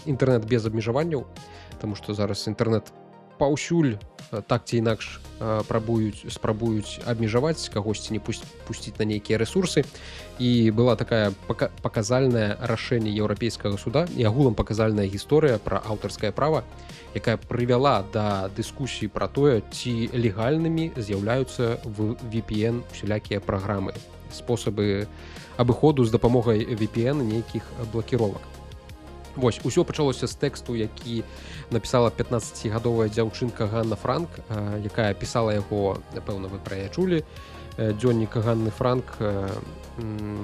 інтэрнэт без абмежаванняў, потому что зараз інтэрнэт паўсюль так ці інакш прабуюць абмежаваць, кагосьці не пусціць на нейкія ресурсы. І была такая паказальная рашэнне Еўрапейскага суда і агулам паказальная гісторыя пра аўтарскае права, якая прывяла да дыскусіі пра тое, ці легальнымі з'яўляюцца в VPN усялякія праграмы, спосабы абыходу з дапамогай VPN нейкіх блакіровак. Вось, усё пачалося з тэксту, які напісала 15гадовая дзяўчынка Ганна Франк, якая пісала яго, напэўна, вы пра яе чулі, дзённік Ганны Франк,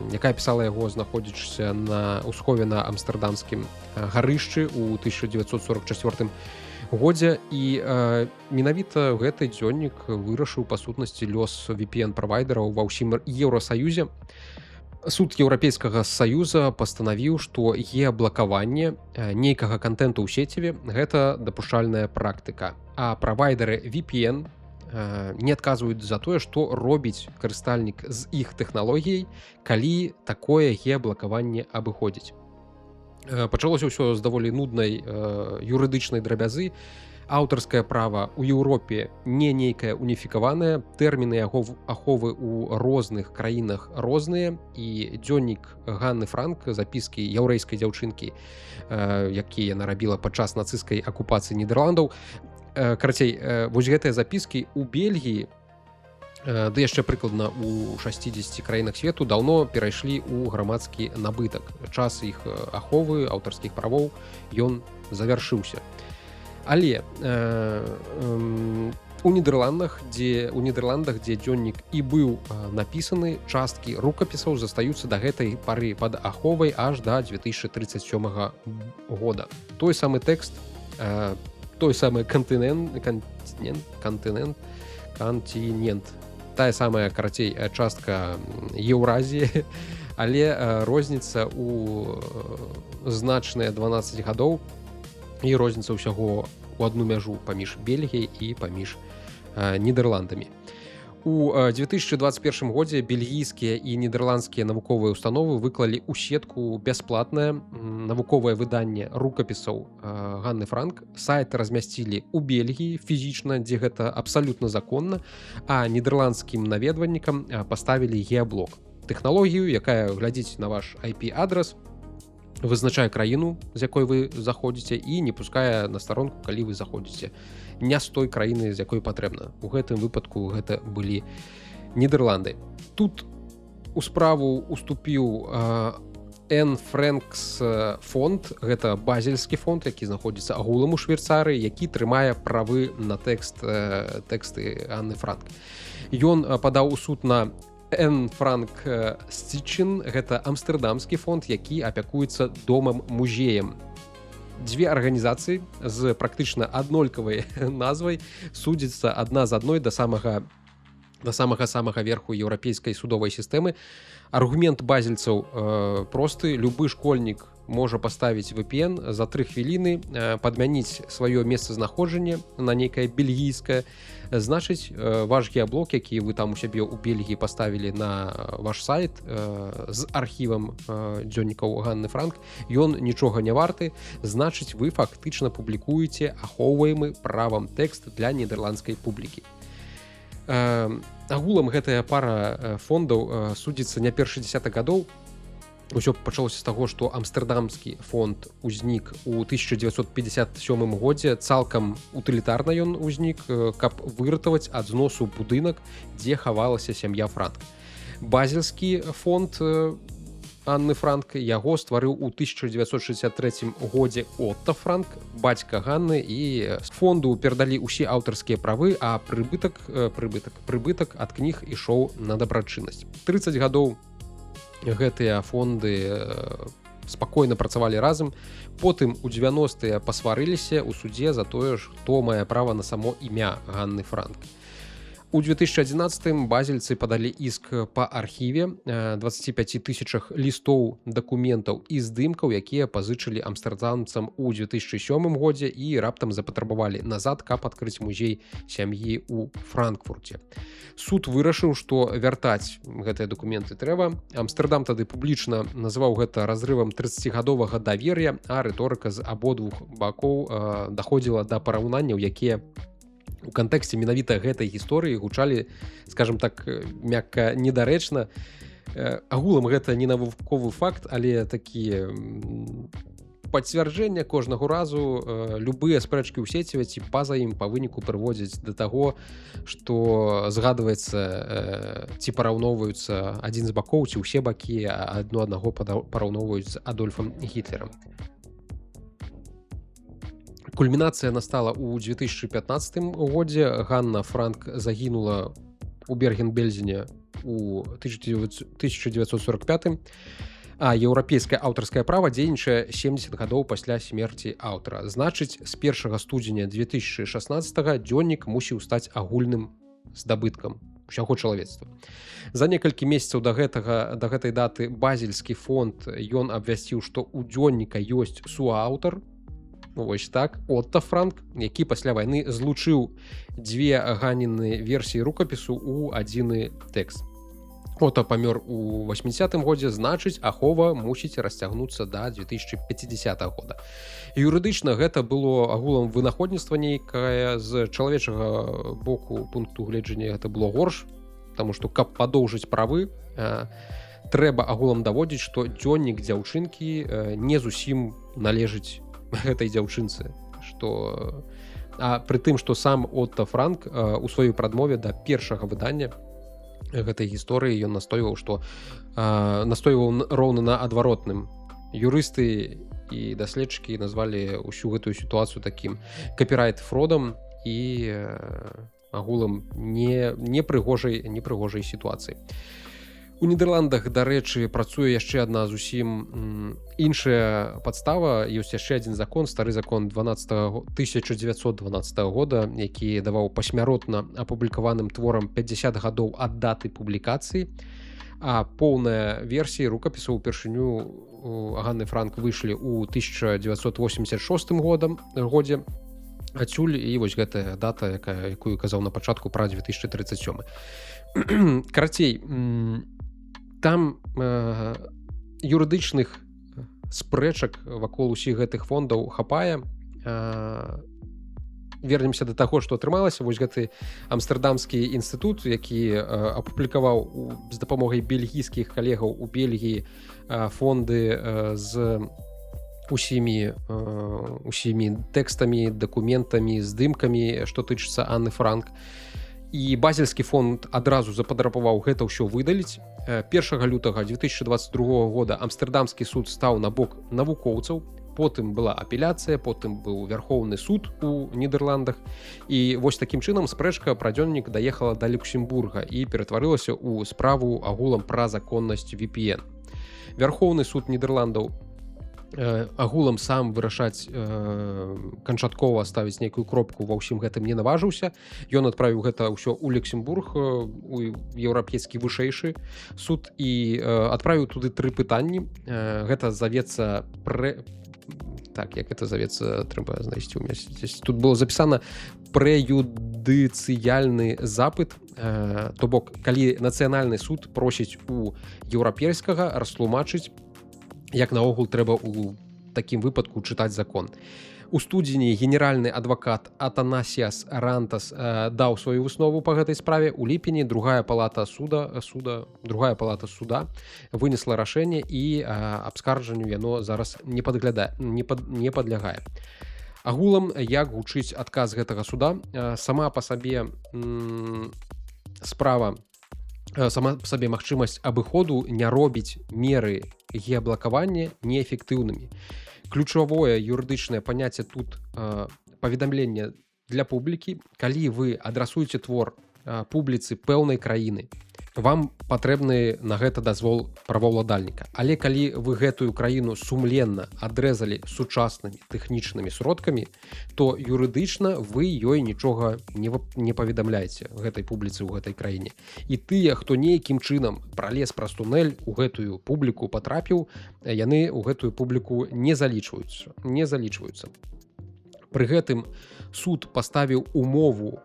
якая пісала яго, знаходзячыся на ўсхове на амстэрдамскім гарышчы ў 1944 годзе. І менавіта гэты дзённік вырашыў па сутнасці лёс VPN правайдераў ва ўсім Еўросаюзе. Суд Еўрапейскага саюза пастанавіў, што геаблакаванне нейкага кантэнту ў сеціве — гэта дапушчальная практыка, а правайдеры VPN не адказваюць за тое, што робіць карыстальнік з іх тэхналогіяй, калі такое геаблакаванне абыходзіць. Пачалося ўсё з даволі нуднай юрыдычнай драбязы. Аўтарскае права ў Еўропе не нейкае уніфікаванае, тэрміны яго аховы ў розных краінах розныя. І дзённік Ганны Франк, запіскі яўрэйскай дзяўчынкі, якія яна рабіла падчас нацысцкай акупацыі Нідерландаў, карацей, вось гэтыя запіскі у Бельгіі ды яшчэ прыкладна у 60 краінах свету даўно перайшлі ў грамадскі набытак. Час іх аховы аўтарскіх правоў, ён завяршыўся. Але у Нідерландах, дзе дзённік і быў напісаны, часткі рукапісаў застаюцца да гэтай пары пад аховай аж да 2037 года. Той самы тэкст, той самы кантынент, кантынент, кантынент, кантинент, тая самая, карацей, частка Еўразіі, але розніца у значныя 12 гадоў і розніца ўсяго у одну мяжу паміж Бельгіяй і паміж Нідерландамі. У 2021 годзе бельгійскія і нідэрландскія навуковыя установы выклалі ў сетку бясплатнае навуковае выданне рукапісаў Ганны Франк. Сайт размясцілі ў Бельгіі фізічна, дзе гэта абсалютна законна, а нідэрландскім наведвальнікам паставілі геаблок. Тэхналогію, якая глядзіць на ваш IP-адрас, вызначае краіну, з якой вы заходзіце, і не пускае на старонку, калі вы заходзіце не з той краіны, з якой патрэбна. У гэтым выпадку гэта былі Нідерланды. Тут у справу уступіў Н Фрэнкс фонд, гэта базельскі фонд, які знаходзіцца агулам у Швейцарыі, які трымае правы на тэксты Анны Франк. Ён падаў у суд на Н Франк Сціхтынг, гэта амстэрдамскі фонд, які апякуецца домам музеем. Дзве арганізацыі з практычна аднолькавай назвай судзіцца адна з адной да самага самага верху еўрапейскай судовай сістэмы. Аргумент базельцаў просты: любы школьнік можа паставіць VPN за 3 хвіліны, падмяніць сваё месцазнаходжанне на нейкае бельгійскае. Значыць, ваш геаблок, які вы там у сябе ў Бельгіі паставілі на ваш сайт з архівам дзённікаў Ганны Франк, ён нічога не варты. Значыць, вы фактычна публікуеце ахоўваемы правам тэкст для нідэрландскай публікі. Агулам гэтая пара фондаў судзіцца не першы десятак гадоў. Усё пачалося з таго, што амстэрдамскі фонд узнік у 1957 годзе. Цалкам утылітарна ён узнік, каб выратаваць ад зносу будынак, дзе хавалася сям'я Франк. Базельскі фонд Анны Франк, яго стварыў у 1963 годзе Отта Франк, бацька Ганны, і фонду перадалі ўсе аўтарскія правы, а прыбытак прыбытак прыбытак ад кніг ішоў на дабрачыннасць. 30 гадоў гэтыя фонды спакойна працавалі разам, потым у 90-е пасварыліся ў судзе за тое ж, хто мае права на само імя Ганны Франк. У 2011 базельцы падалі іск па архіве, 25 тысячах лістоў, дакументаў і здымкаў, якія пазычылі амстэрдамцам у 2007 годзе і раптам запатрабавалі назад, каб адкрыць музей сям'і ў Франкфурце. Суд вырашыў, што вяртаць гэтыя дакументы трэба. Амстердам тады публічна называў гэта разрывам 30гадовага давер'я, а рыторыка з абодвух бакоў даходзіла да параўнанняў, якія у кантэксце менавіта гэтай гісторыі гучалі, скажем так, мякка, недарэчна. Агулам гэта не навуковы факт, але такі пацвярджэння кожнага разу любыя спрэчкі ў сеціве ці па-за ім па выніку прыводзяць да таго, што згадваецца ці параўноўваюцца адзін з бакоў ці ўсе бакі адно аднаго параўноўваюць з Адольфам Гітлерам. Кульмінацыя настала ў 2015 годзе. Ганна Франк загінула у Берген-Бельзене у 1945, а еўрапейскае аўтарскае права дзейнічае 70 гадоў пасля смерці аўтара. Значыць, з 1 студзеня 2016 дзённік мусіў стаць агульным здабыткам усяго чалавецтва. За некалькі месяцаў да гэтай даты базельскі фонд, ён абвясціў, што ў дзённіка ёсць суаўтар. Вось так, Отта Франк, які пасля вайны злучыў дзве Ганіны версіі рукапісу ў адзіны тэкст. Ота памёр у 80 годзе, значыць, ахова мусіць расцягнуцца да 2050 года. Юрыдычна гэта было агулам вынаходніцтва нейкае, з чалавечага боку, пункту гледжання, гэта было горш, потому что, каб падоўжыць правы, трэба агулам даводзіць, што дзённік дзяўчынкі не зусім належыць гэтай дзяўчынцы, что а пры тым, што сам Отта Франк у сваёй прадмове да першага выдання гэтай гісторыі, ён настойваў, што настойваў роўна на адваротным. Юрысты і даследчыкі назвалі ўсю гэтую сітуацыю такім капірайт фродам і агулам не непрыгожай сітуацыі. У Нідерландах, дарэчы, працуе яшчэ адна зусім іншая падстава. Ёсць яшчэ адзін закон, стары закон 12 1912 года, які даваў пасмяротна апублікаваным творам 50 гадоў ад даты публікацыі. А поўная версіі рукапісу упершыню Ганны Франк выйшлі ў 1986 годзе. Адсюль і вось гэтая дата, якая, якую казаў на пачатку, пра 2037. Карацей, там юрыдычных спрэчак вакол усіх гэтых фондаў хапае. Вернемся до таго, што атрымалася. Вось гэты Амстэрдамскі інстытут, які апублікаваў з дапамогай бельгійскіх калегаў у Бельгіі фонды з усімі тэкстамі, дакументамі, здымкамі, што тычыцца Анны Франк, і Базельскі фонд адразу запатрабаваў гэта ўсё выдаліць. 1 лютага 2022 года Амстэрдамскі суд стаў на бок навукоўцаў. Потым была апеляцыя, потым быў Вярхоўны суд у Нідерландах, і вось такім чынам спрэчка пра дзённік даехала да Люксембурга і ператварылася ў справу агулам пра законнасць VPN. Вярхоўны суд Нідерландаў агулам сам вырашаць, канчаткова ставіць нейкую кропку ва ўсім гэтым не наважыўся. Ён адправіў гэта ўсё ў Люксембург, у еўрапейскі вышэйшы суд, і адправіў туды тры пытанні. Гэта завецца прэ так, як это завецца, трэба знайсці, у меня здесь тут было запісана, прэюдыцыяльны запыт, то бок калі нацыянальны суд просіць у еўрапейскага растлумачыць, як наогул трэба у такім выпадку чытаць закон. У студзені генеральны адвакат Атанасіас Рантас даў сваю выснову па гэтай справе. У ліпені другая палата суда вынесла рашэнне, і абскарджанню яно зараз не падглядае, не падлягае. Агулам, як гучыць адказ гэтага суда? Сама па сабе справа, сама па сабе магчымасць абыходу не робіць меры геаблакавання неэфектыўнымі. Ключавое юрыдычнае паняцце тут паведамленне для публікі. Калі вы адрасуеце твор публіцы пэўнай краіны, вам патрэбны на гэта дазвол праваўладальніка. Але калі вы гэтую краіну сумленна адрэзалі сучаснымі тэхнічнымі сродкамі, то юрыдычна вы ёй нічога не паведамляеце, гэтай публіцы ў гэтай краіне. І тыя, хто нейкім чынам пралез праз тунэль, у гэтую публіку патрапіў, яны ў гэтую публіку не залічваюцца. Пры гэтым суд паставіў умову: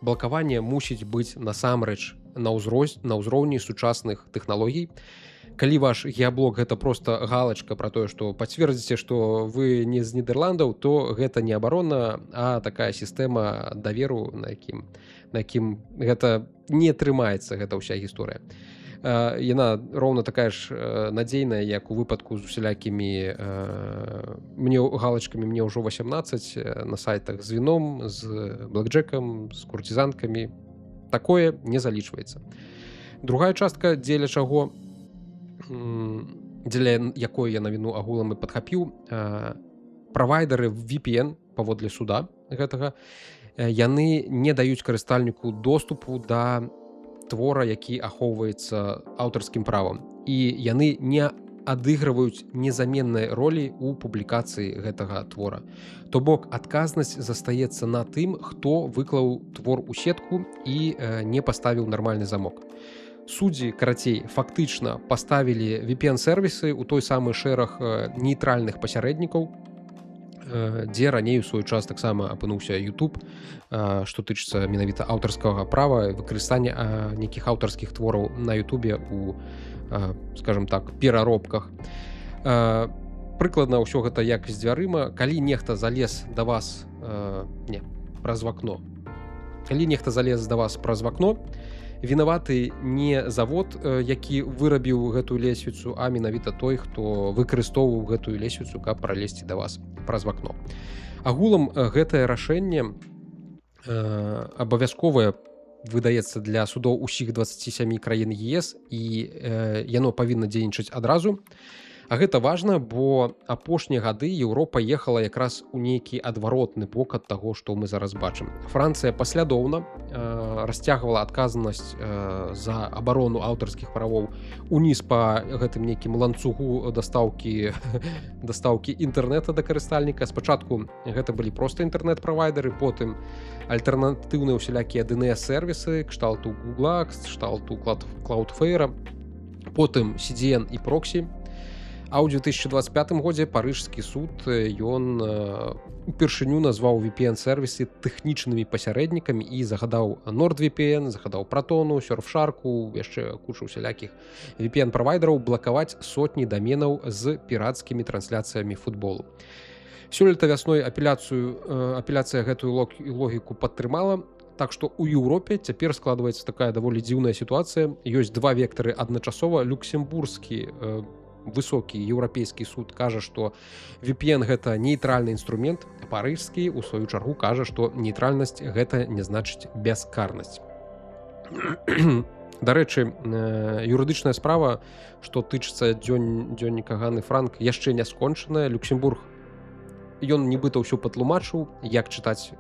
блакаванне мусіць быць насамрэч на ўзроўні сучасных тэхналогій. Калі ваш геаблок — гэта просто галочка про тое, что пацвердзіце, что вы не з Нідерландаў, то гэта не абарона, а такая сістэма даверу, на якім гэта не трымаецца. Гэта ўся гісторыя, яна роўна такая ж надзейная, як у выпадку з усялякімі мне галочкамі «мне ўжо 18» на сайтах з віном, з блэкджекам, з куртизанкамі. Такое не залічваецца. Другая частка, дзеля чаго, дзеля якой я навіну агулам і падхапіў: правайдеры VPN, паводле суда гэтага, яны не даюць карыстальніку доступу да твора, які ахоўваецца аўтарскім правам, і яны не адыгрываюць незаменнай ролі ў публікацыі гэтага твора. То бок адказнасць застаецца на тым, хто выклаў твор у сетку і не паставіў нармальны замок. Суддзі, карацей, фактычна паставілі VPN-сервісы ў той самы шэраг нейтральных пасярэднікаў, дзе раней у свой час таксама апынуўся YouTube, што тычыцца менавіта аўтарскага права, выкарыстання нейкіх аўтарскіх твораў на Ютубе у, скажем так, пераробках. Прыкладна ўсё гэта як з дзвярыма: калі нехта залез да вас, не праз вакно, калі нехта залез да вас праз вакно, вінаваты не завод, які вырабіў гэтую лесвіцу, а менавіта той, хто выкарыстоўваў гэтую лесвіцу, каб пралезці да вас праз вакно. Агулам, гэтае рашэнне абавязковае выдаецца для судоў усіх 27 краін ЕС, і яно павінна дзейнічаць адразу. А гэта важна, бо апошнія гады Еўропа ехала якраз у нейкі адваротны бок ад таго, што мы зараз бачым. Францыя паслядоўна расцягвала адказнасць за абарону аўтарскіх правоў уніз па гэтым нейкім ланцугу дастаўкі інтэрнэта да карыстальніка. Спачатку гэта былі проста інтэрнэт-правайдеры, потым альтэрнатыўныя ўсялякія DNS-сервісы кшталту Гугла, кшталту Cloudflare, потым CDN і проксі. А ў 2025 годзе парыжскі суд, ён упершыню назваў VPN-сервісы тэхнічнымі пасярэднікамі і загадаў NordVPN, загадаў Протону, Surfsharку, яшчэ кучу усялякіх VPN-правайдераў блакаваць сотні даменаў з пірацкімі трансляцыямі футболу. Сёлета вясной апеляцыя гэтую логіку падтрымала. Так што ў Еўропе цяпер складваецца такая даволі дзіўная сітуацыя. Ёсць два вектары адначасова. Люксембургскі высокі еўрапейскі суд кажа, што VPN гэта нейтральны інструмент, парыжскі у сваю чаргу кажа, што нейтральнасць гэта не значыць бяскарнасць. Дарэчы, юрыдычная справа, што тычыцца дзённіка Ганны Франк, яшчэ не скончаная. Люксембург, ён нібыта ўсё патлумачыў, як чытаць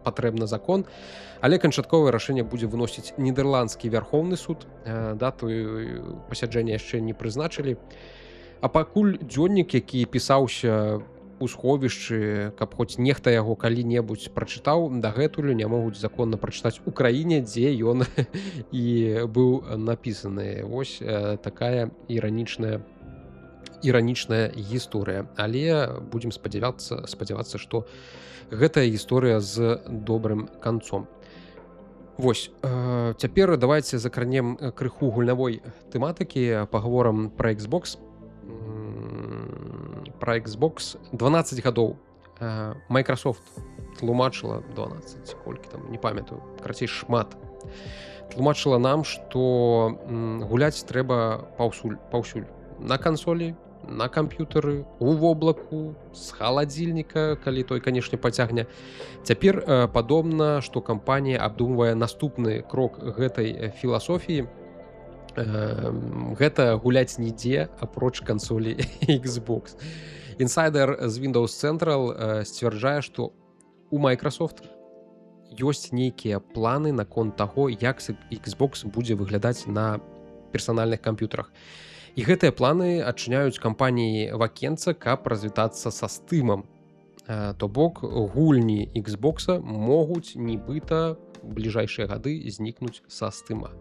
патрэбна закон, але канчатковае рашэнне будзе выносіць нідэрландскі вярхоўны суд. Дату пасяджэння яшчэ не прызначылі. А пакуль дзённік, які пісаўся у сховішчы, каб хоць нехта яго калі-небудзь прачытаў, дагэтуль не могуць законна прачытаць у краіне, дзе ён і быў напісаны. Вось такая іранічная гісторыя, але будзем спадзявацца, што гэтая гісторыя з добрым канцом. Вось цяпер давайте закранем крыху гульнавой тэматыкі, паговорам про Xbox. Про Xbox. 12 гадоў Microsoft тлумачыла, 12, колькі там, не памятаю, карацей, шмат тлумачыла нам, что гуляць трэба паўсюль, паўсюль: на кансолі, на камп'ютары, у воблаку, з халадзільніка, калі той, канешне, пацягне. Цяпер падобна, што кампанія абдумвае наступны крок гэтай філасофіі. Гэта гуляць нідзе, апроч кансолі Xbox. Інсайдер з Windows Central сцвярджае, што у Microsoft ёсць нейкія планы наконт таго, як Xbox будзе выглядаць на персанальных камп'ютарах. І гэтыя планы адчыняюць кампаніі вакенца, каб развітацца са Стымам. То бок гульні Xbox могуць нібыта бліжэйшыя гады знікнуць са Стыма.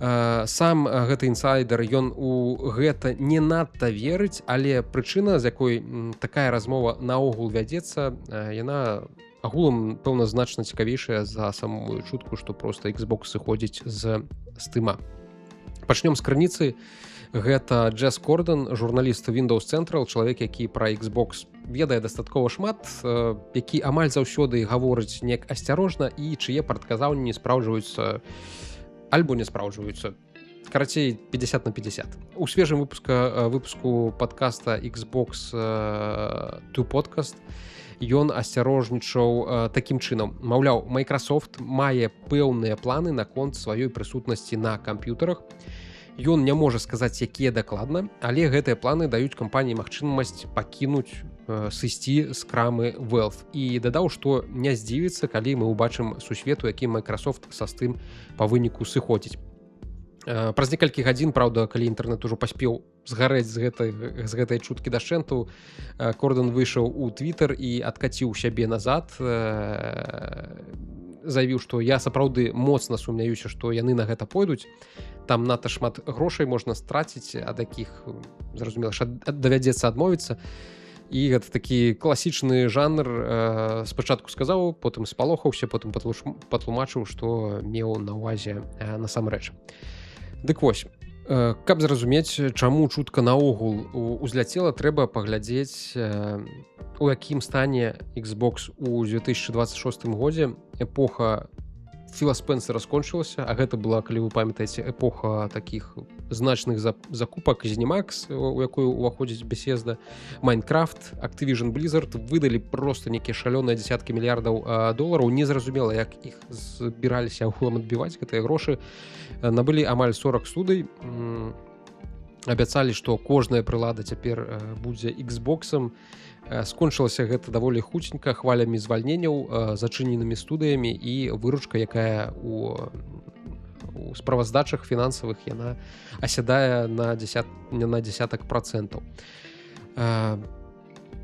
Сам гэты інсайдер, ён у гэта не надта верыць, але прычына, з якой такая размова наогул вядзецца, яна агулам, пэўна, значна цікавейшая за самую чутку, што проста Xbox сыходзіць з Стыма. Пачнём з крыніцы. Гэта Джес Корден, журналіст Windows Central, чалавек, які пра Xbox ведае дастаткова шмат, які амаль заўсёды гаворыць неяк асцярожна і чые прадказаўні не спраўджваюцца альбо не спраўджваюцца, карацей, 50 на 50. У свежым выпуску подкаста Xbox 2 Podcast ён асцярожнічаў такім чынам: маўляў, Microsoft мае пэўныя планы наконт сваёй прысутнасці на камп'ютарах. Ён не можа сказаць, якія дакладна, але гэтыя планы даюць кампаніі магчымасць пакінуць, сысці з крамы Valve, і дадаў, што не здзівіцца, калі мы ўбачым сусвету, які Microsoft са Steam па выніку сыходзіць. Праз некалькі гадзін, праўда, калі інтэрнэт ужо паспеў згарэць з гэтай чуткі дашчэнту, Кордон выйшаў у Twitter і адкаціў сябе назад, заявіў, што я сапраўды моцна сумняюся, што яны на гэта пойдуць, там надта шмат грошай можна страціць, ад якіх, зразумела, давядзецца адмовіцца. І гэта такі класічны жанр: спачатку сказаў, потым спалохаўся, потым патлумачыў, што меў на ўвазе насамрэч. Дык вось, каб зразумець, чаму чутка наогул узляцела, трэба паглядзець, у якім стане Xbox у 2026 годзе. Эпоха Філа Спенсера скончылася, а гэта была, калі вы памятаеце, эпоха такіх значных закупак: ZeniMax, у якую уваходзіць Bethesda, Minecraft, Activision Blizzard. Выдалі просто нейкія шалёныя десяткі мільярдаў долараў, незразумела, як іх збіраліся агулам адбіваць гэтыя грошы. Набылі амаль 40 студый, абяцалі, што кожная прылада цяпер будзе Xboxом. Скончылася гэта даволі хуценька хвалямі звальненняў, зачыненымі студыямі, і выручка, якая у справаздачах фінансавых, яна асядае на десятак працэнтаў.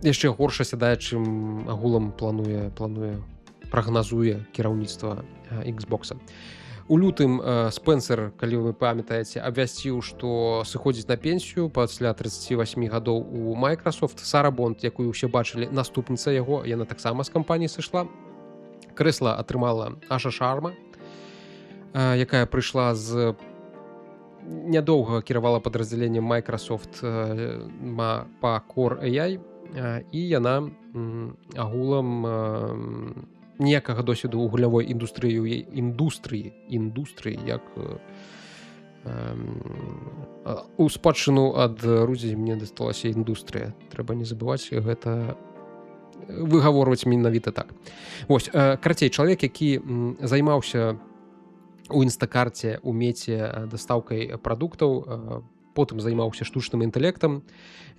Яшчэ горш асядае, чым агулам плануе, прагназуе кіраўніцтва Xbox. У лютым Спенсер, калі вы памятаеце, абвясціў, што сыходзіць на пенсію пасля 38 гадоў у Microsoft. Сара Бонд, якую ўсе бачылі, наступніца яго, яна таксама з кампаніі сышла. Крэсла атрымала Аша Шарма, якая прыйшла з нядоўга кіравала падраздзяленнем Microsoft па Core AI, і яна агулам ніякага досведу ў гулявой індустрыі як у спадчыну ад Рудзі мне дасталася індустрыя, трэба не забываць гэта выгаворваць менавіта так. Вось, карацей, чалавек, які займаўся у Інстакарце, у Меце дастаўкай прадуктаў, потым займаўся штучным інтэлектам,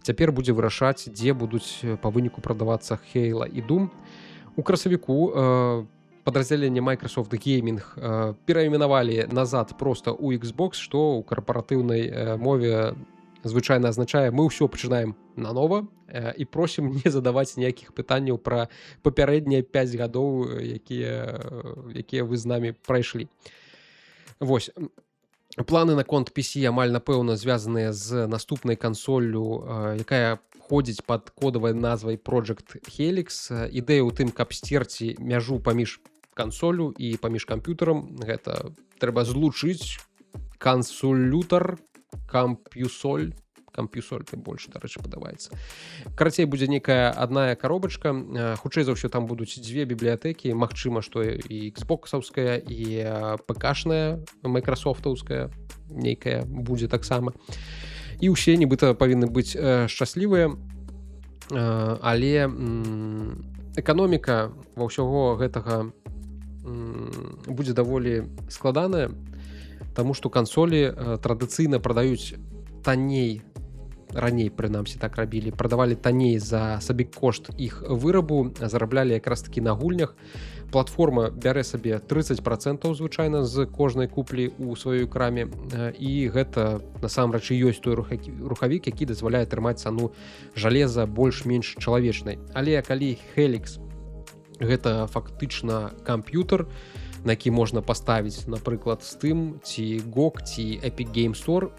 цяпер будзе вырашаць, дзе будуць па выніку прадавацца Хейла і Дум. У красавіку падраздзяленне Microsoft Gaming перайменавалі назад просто у Xbox, што ў карпаратыўнай мове звычайна азначае: мы ўсё пачынаем нанова і просім не задаваць ніякіх пытанняў пра папярэднія 5 гадоў, якія вы з намі прайшлі. Вось, планы наконт PC амаль напэўна звязаныя з наступнай кансоллю, якая ходзіць под кодавай назвай Project Helix. Ідэя ў тым, каб сцерці мяжу паміж кансолю і паміж камп'ютарам. Гэта трэба злучыць кансулютар, камп'юсоль, камп'юсоль больш, дарэчы, падабаецца. Карацей, будзе некая адная коробачка, хутчэй за ўсё, там будуць дзве бібліятэкі. Магчыма, што і xбоксаўская, і пкшная, майкрасофтаўская нейкая будзе таксама, і ўсе нібыта павінны быць шчаслівыя. Але эканоміка ва ўсяго гэтага будзе даволі складаная, таму што кансолі традыцыйна прадаюць танней, раней прынамсі так рабілі, прадавалі танней за сабекошт іх вырабу, зараблялі якраз таки на гульнях. Платформа бярэ сабе 30% звычайна з кожнай куплі ў сваёй краме, і гэта насамрэч і ёсць той рухавік, які дазваляе трымаць цану жалеза больш-менш чалавечнай. Але калі Helix — гэта фактычна камп'ютар, на які можна паставіць, напрыклад, Steam ці GOG ці Epic Game Store,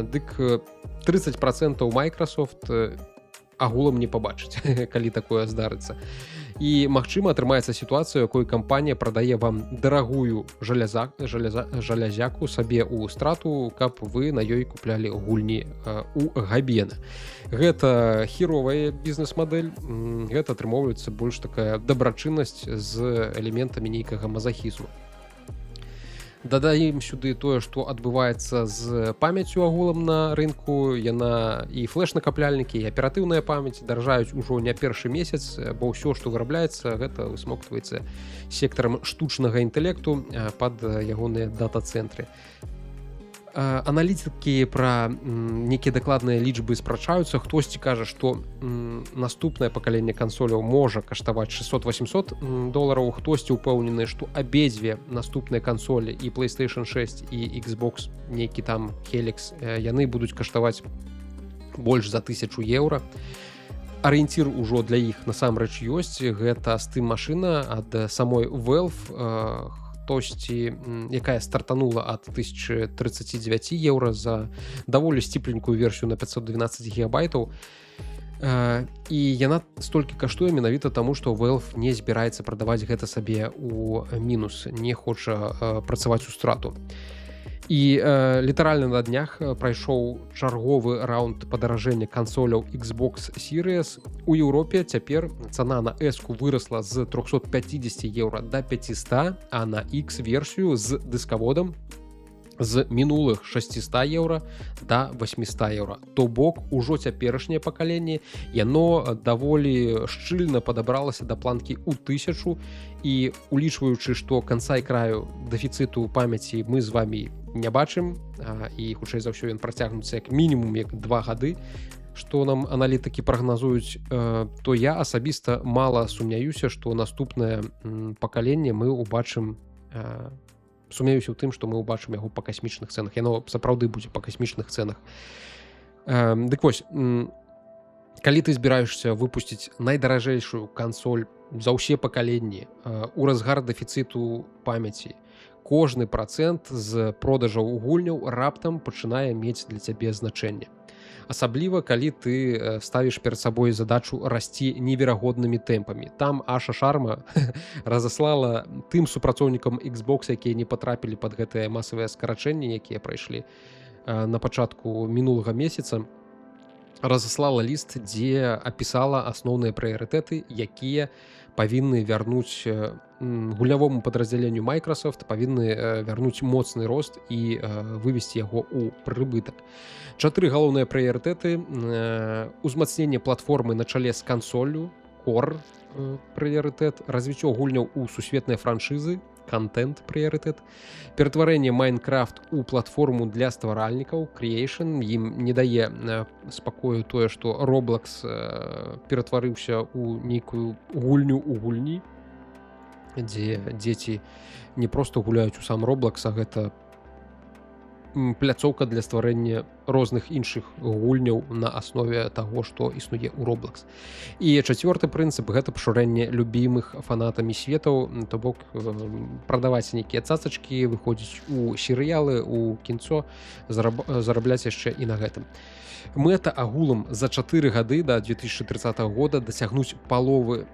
дык 30% Microsoft агулам не пабачыць, калі такое здарыцца. І магчыма, атрымаецца сітуацыя, якой кампанія прадае вам дарагую жаляза жаляза жалязяку сабе ў страту, каб вы на ёй куплялі гульні у габена. Гэта херовая бізнес-мадэль, гэта атрымоўваецца больш такая дабрачыннасць з элементамі нейкага мазахізму. Дадаем сюды тое, што адбываецца з памяццю агулам на рынку. Яна і флеш-накапляльнікі, і аператыўная памяць даражаюць ужо не першы месяц, бо ўсё, што вырабляецца, гэта высмоктваецца сектарам штучнага інтэлекту пад ягоныя дата-цэнтры. Аналітыкі пра нейкія дакладныя лічбы спрачаюцца. Хтосьці кажа, што наступнае пакаленне кансоляў можа каштаваць 600-800 долараў, хтосьці ўпэўнены, што абедзве наступныя кансолі, і PlayStation 6, і Xbox нейкі там Helix, яны будуць каштаваць больш за 1000 еўра. Арыенцір ужо для іх насамрэч ёсць: гэта Steam машына ад самой Valve, хтосьці, якая стартанула ад 1039 еўра за даволі сціпленькую версію на 512 гігабайтаў. І яна столькі каштуе менавіта таму, што Valve не збіраецца прадаваць гэта сабе ў мінус, не хоча працаваць у страту. І літаральна на днях прайшоў чарговы раунд падаражэння кансоляў Xbox Series. У Еўропе цяпер цана на эску вырасла з 350 еўра до 500, а на X версію з дыскаводам з мінулых 600 еўра до 800 еўра. То бок ужо цяперашняе пакаленне, яно даволі шчыльна падабралася да планкі ў 1000. І улічваючы, што канца і краю дэфіцыту памяці мы з вами не бачым, і хутчэй за ўсё ён працягнуцца як мінімум як 2 гады, што нам аналітыкі прагназуюць, то я асабіста мала сумняюся, што наступнае пакаленне мы убачым, сумяюся ў тым, што мы ўбачым яго па касмічных цэнах. Яно сапраўды будзе па касмічных цэнах. Дык вось, калі ты збіраешься выпусціць найдаражэйшую кансоль за ўсе пакаленні у разгар дэфіцыту памяці, Кожны працэнт з продажаў гульняў раптам пачынае мець для цябе значэнне. Асабліва калі ты ставіш перад сабой задачу расці неверагоднымі тэмпамі. Там Аша Шарма разаслала тым супрацоўнікам Xbox, якія не патрапілі под гэтыя масавыя скарачэнні, якія прайшлі на пачатку мінулага месяца, разаслала ліст, дзе апісала асноўныя прыярытэты, якія павінны вярнуць гульнявому падраздзяленню Microsoft, павінны вярнуць моцны рост і вывесці яго ў прыбытак. Чатыры галоўныя прыярытэты: узмацненне платформы на чале з кансоллю, core прыярытэт, развіццё гульняў у сусветныя франшызы, контент прыярытэт, ператварэнне Майнкрафт у платформу для стваральнікаў, creation. Ім не дае спакою тое, што Roblox ператварыўся ў нейкую гульню у гульні, дзе дзеці не проста гуляюць у сам Roblox, а гэта пляцоўка для стварэння розных іншых гульняў на аснове таго, што існуе ў Roblox. І чацвёрты прынцып — гэта пашырэнне любімых фанатамі светаў, то бок прадаваць нейкія цацачкі, выходзіць у серыялы, у кінцо, зарабляць яшчэ і на гэтым. Мэта агулам за 4 гады да 2030 года дасягнуць паловы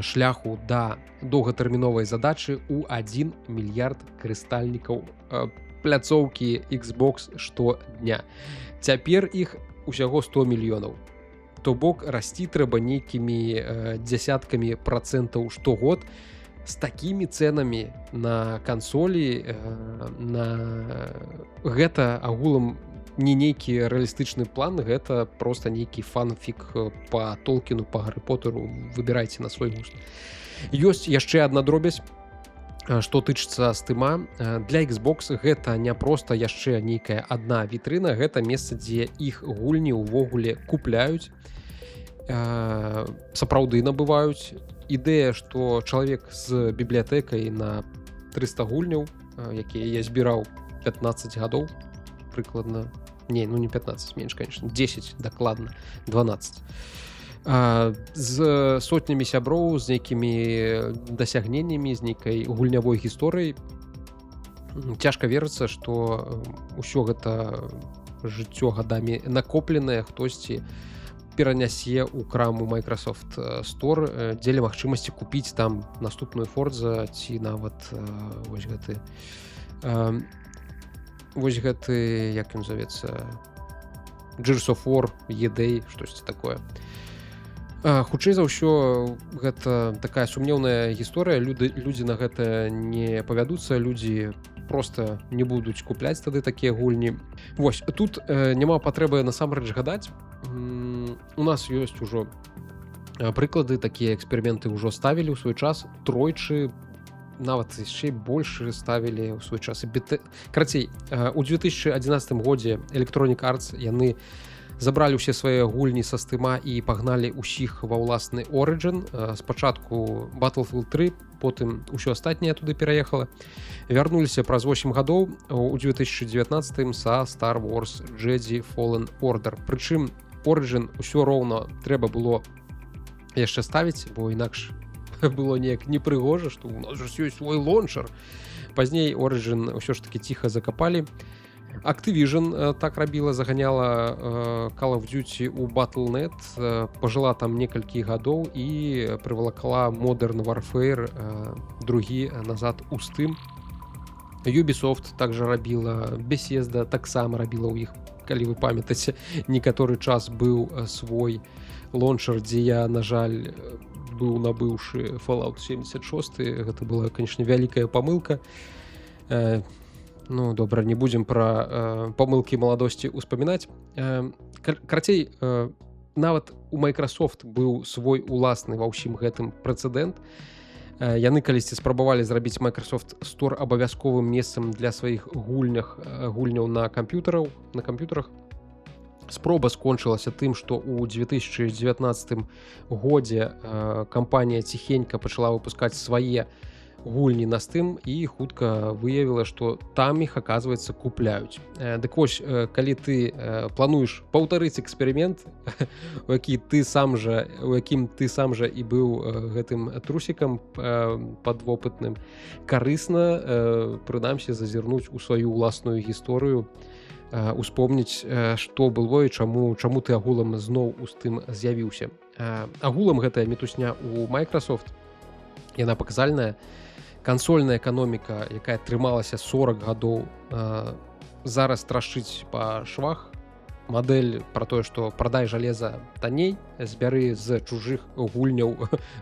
шляху да доўгатэрміновай задачы ў 1 мільярд карыстальнікаў пляцоўкі Xbox штодня. Цяпер іх усяго 100 мільёнаў. То бок расці трэба нейкімі дзясяткамі працэнтаў штогод. З такімі цэнамі на кансолі на гэта агулам не нейкі рэалістычны план, гэта просто нейкі фанфік по Толкіну, по Гары Поттеру, выбірайце на свой густ. Ёсць яшчэ одна дробязь, што тычыцца Стыма. Для Xbox гэта не проста яшчэ нейкая одна вітрына, гэта месца, дзе іх гульні ўвогуле купляюць, сапраўды набываюць. Ідэя, што чалавек з бібліятэкай на 300 гульняў, якія я збіраў 15 гадоў прыкладна, не, ну не 15, менш, конечно, 10, дакладна 12, з сотнямі сяброў, з нейкімі дасягненнямі, з нейкай гульнявой гісторыяй, цяжка верыцца, што ўсё гэта жыццё, гадамі накопленае, хтосьці перанясе ў краму Microsoft Store дзеля магчымасці купіць там наступную Форза ці нават вось гэты, як ён завецца, Gears of War E-Day, штосьці такое. Хутчэй за ўсё, гэта такая сумнеўная гісторыя. Людзі на гэта не павядуцца, людзі просто не будуць купляць тады такія гульні. Вось тут няма патрэбы насамрэч гадаць. У нас ёсць ужо прыклады, такія эксперыменты ўжо ставілі ў свой час тройчы, нават яшчэ больш ставілі ў свой час і бит. Карацей, у 2011 годзе Electronic Arts, яны забралі ўсе свае гульні са Стыма і пагналі ўсіх ва ўласны Origin. Спачатку Battlefield 3, потым усё астатняе туды пераехала. Вярнуліся праз 8 гадоў у 2019 са Star Wars Jedi Fallen Order. Прычым Origin усё роўна трэба было яшчэ ставіць, бо інакш было неяк непрыгожа, што у нас же ёсць свой лончар. Пазней Origin ўсё ж таки ціха закапалі. Activision так рабіла, заганяла Call of Duty у Battle.net, пажыла там некалькі гадоў і прывалакала Modern Warfare другі назад у Steam. Ubisoft также рабіла, Bethesda таксама рабіла, ў іх, калі вы памятаце, некаторы час быў свой лончар, дзе я, на жаль, быў набыўшы Fallout 76. Гэта была, конечно, вялікая памылка. Ну добра, не будзем пра памылкі маладосці успамінаць. Карацей, нават у Microsoft быў свой уласны ва ўсім гэтым прэцэдэнт. Яны калісьці спрабавалі зрабіць Microsoft Store абавязковым месцам для сваіх гульняў на камп'ютарах. Спроба скончылася тым, што ў 2019 годзе кампанія ціхенька пачала выпускаць свае гульні на Steam і хутка выявіла, што там іх, оказывается, купляюць. Дык вось, калі ты плануеш паўтарыць эксперымент, у якім ты сам жа і быў гэтым трусікам падвопытным, карысна прынамсі зазірнуць у сваю ўласную гісторыю, успомніць, што было і чаму ты агулам зноў у Steam з'явіўся. Агулам гэтая мітусня у Microsoft, яна паказальная. Кансольная эканоміка, якая трымалася 40 гадоў, зараз трашчыць па швах. Мадэль про тое, што прадай жалеза танней, збяры з чужых гульняў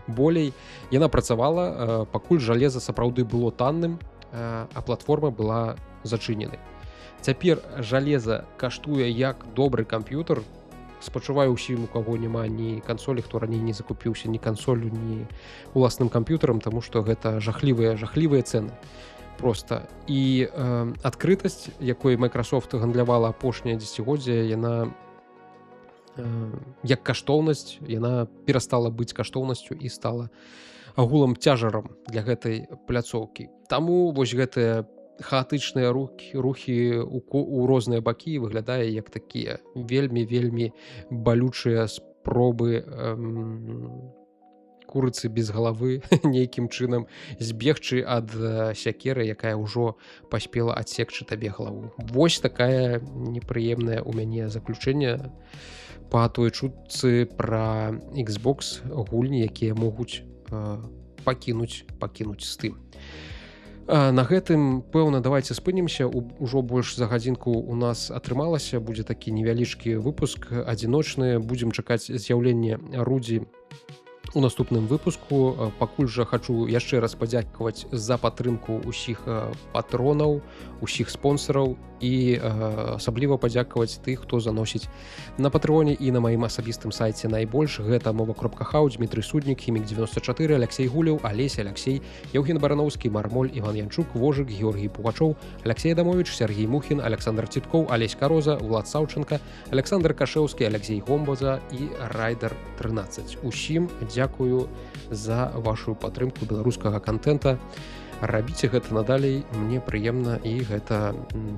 болей, яна працавала, пакуль жалеза сапраўды было танным, а платформа была зачыненай. Цяпер жалеза каштуе як добры камп'ютар. Спачуваю ўсім, у каго няма ні кансолі, хто раней не закупіўся ні кансолю, ні уласным камп'ютарам, тому что гэта жахлівыя цены просто. І адкрытасць, якой Microsoft гандлявала апошняе дзесяцігоддзе, яна як каштоўнасць, яна перастала быць каштоўнасцю і стала агулам цяжарам для гэтай пляцоўкі. Таму вось гэтыя хаатычныя рухі у розныя бакі выглядае як такія вельмі, вельмі балючыя спробы курыцы без галавы нейкім чынам збегчы ад сякеры, якая ўжо паспела адсекчы табе галаву. Вось такая непрыемная у мяне заключэнне па той чутцы пра Xbox гульні, якія могуць пакінуць Steam. На гэтым, пэўна, давайте спынімся. Ужо больш за гадзінку у нас атрымалася. Будзе такі невялічкі выпуск, адзіночны. Будзем чакаць з'яўлення Рудзі у наступным выпуску. Пакуль жа хачу яшчэ раз падзякаваць за падтрымку ўсіх патронаў, усіх спонсараў і асабліва падзякаваць тых, хто заносіць на Патрэоне і на маім асабістым сайце найбольш. Гэта мова.хау, Дмітрый Суднік, Хімік 94, Алексей Гулеў, Алеся, Алексей, Евген Барановскі, Мармоль, Іван Янчук, Вожык, Георгій Пугачоў, Алексей Адамович, Сергей Мухін, Александр Ціткоў, Алесь Кароза, Влад Саўченко, Александр Кашэўскі, Алексей Гомбаза і Райдер 13. Усім дзякую за вашу падтрымку беларускага кантэнта. Рабіце гэта надалей, мне прыемна, і гэта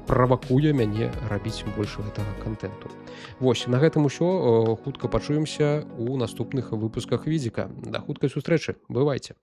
правакуе мяне рабіць больш гэтага кантэнту. Вось, на гэтым усё. Хутка пачуемся ў наступных выпусках відзіка. Да хуткай сустрэчы. Бывайце.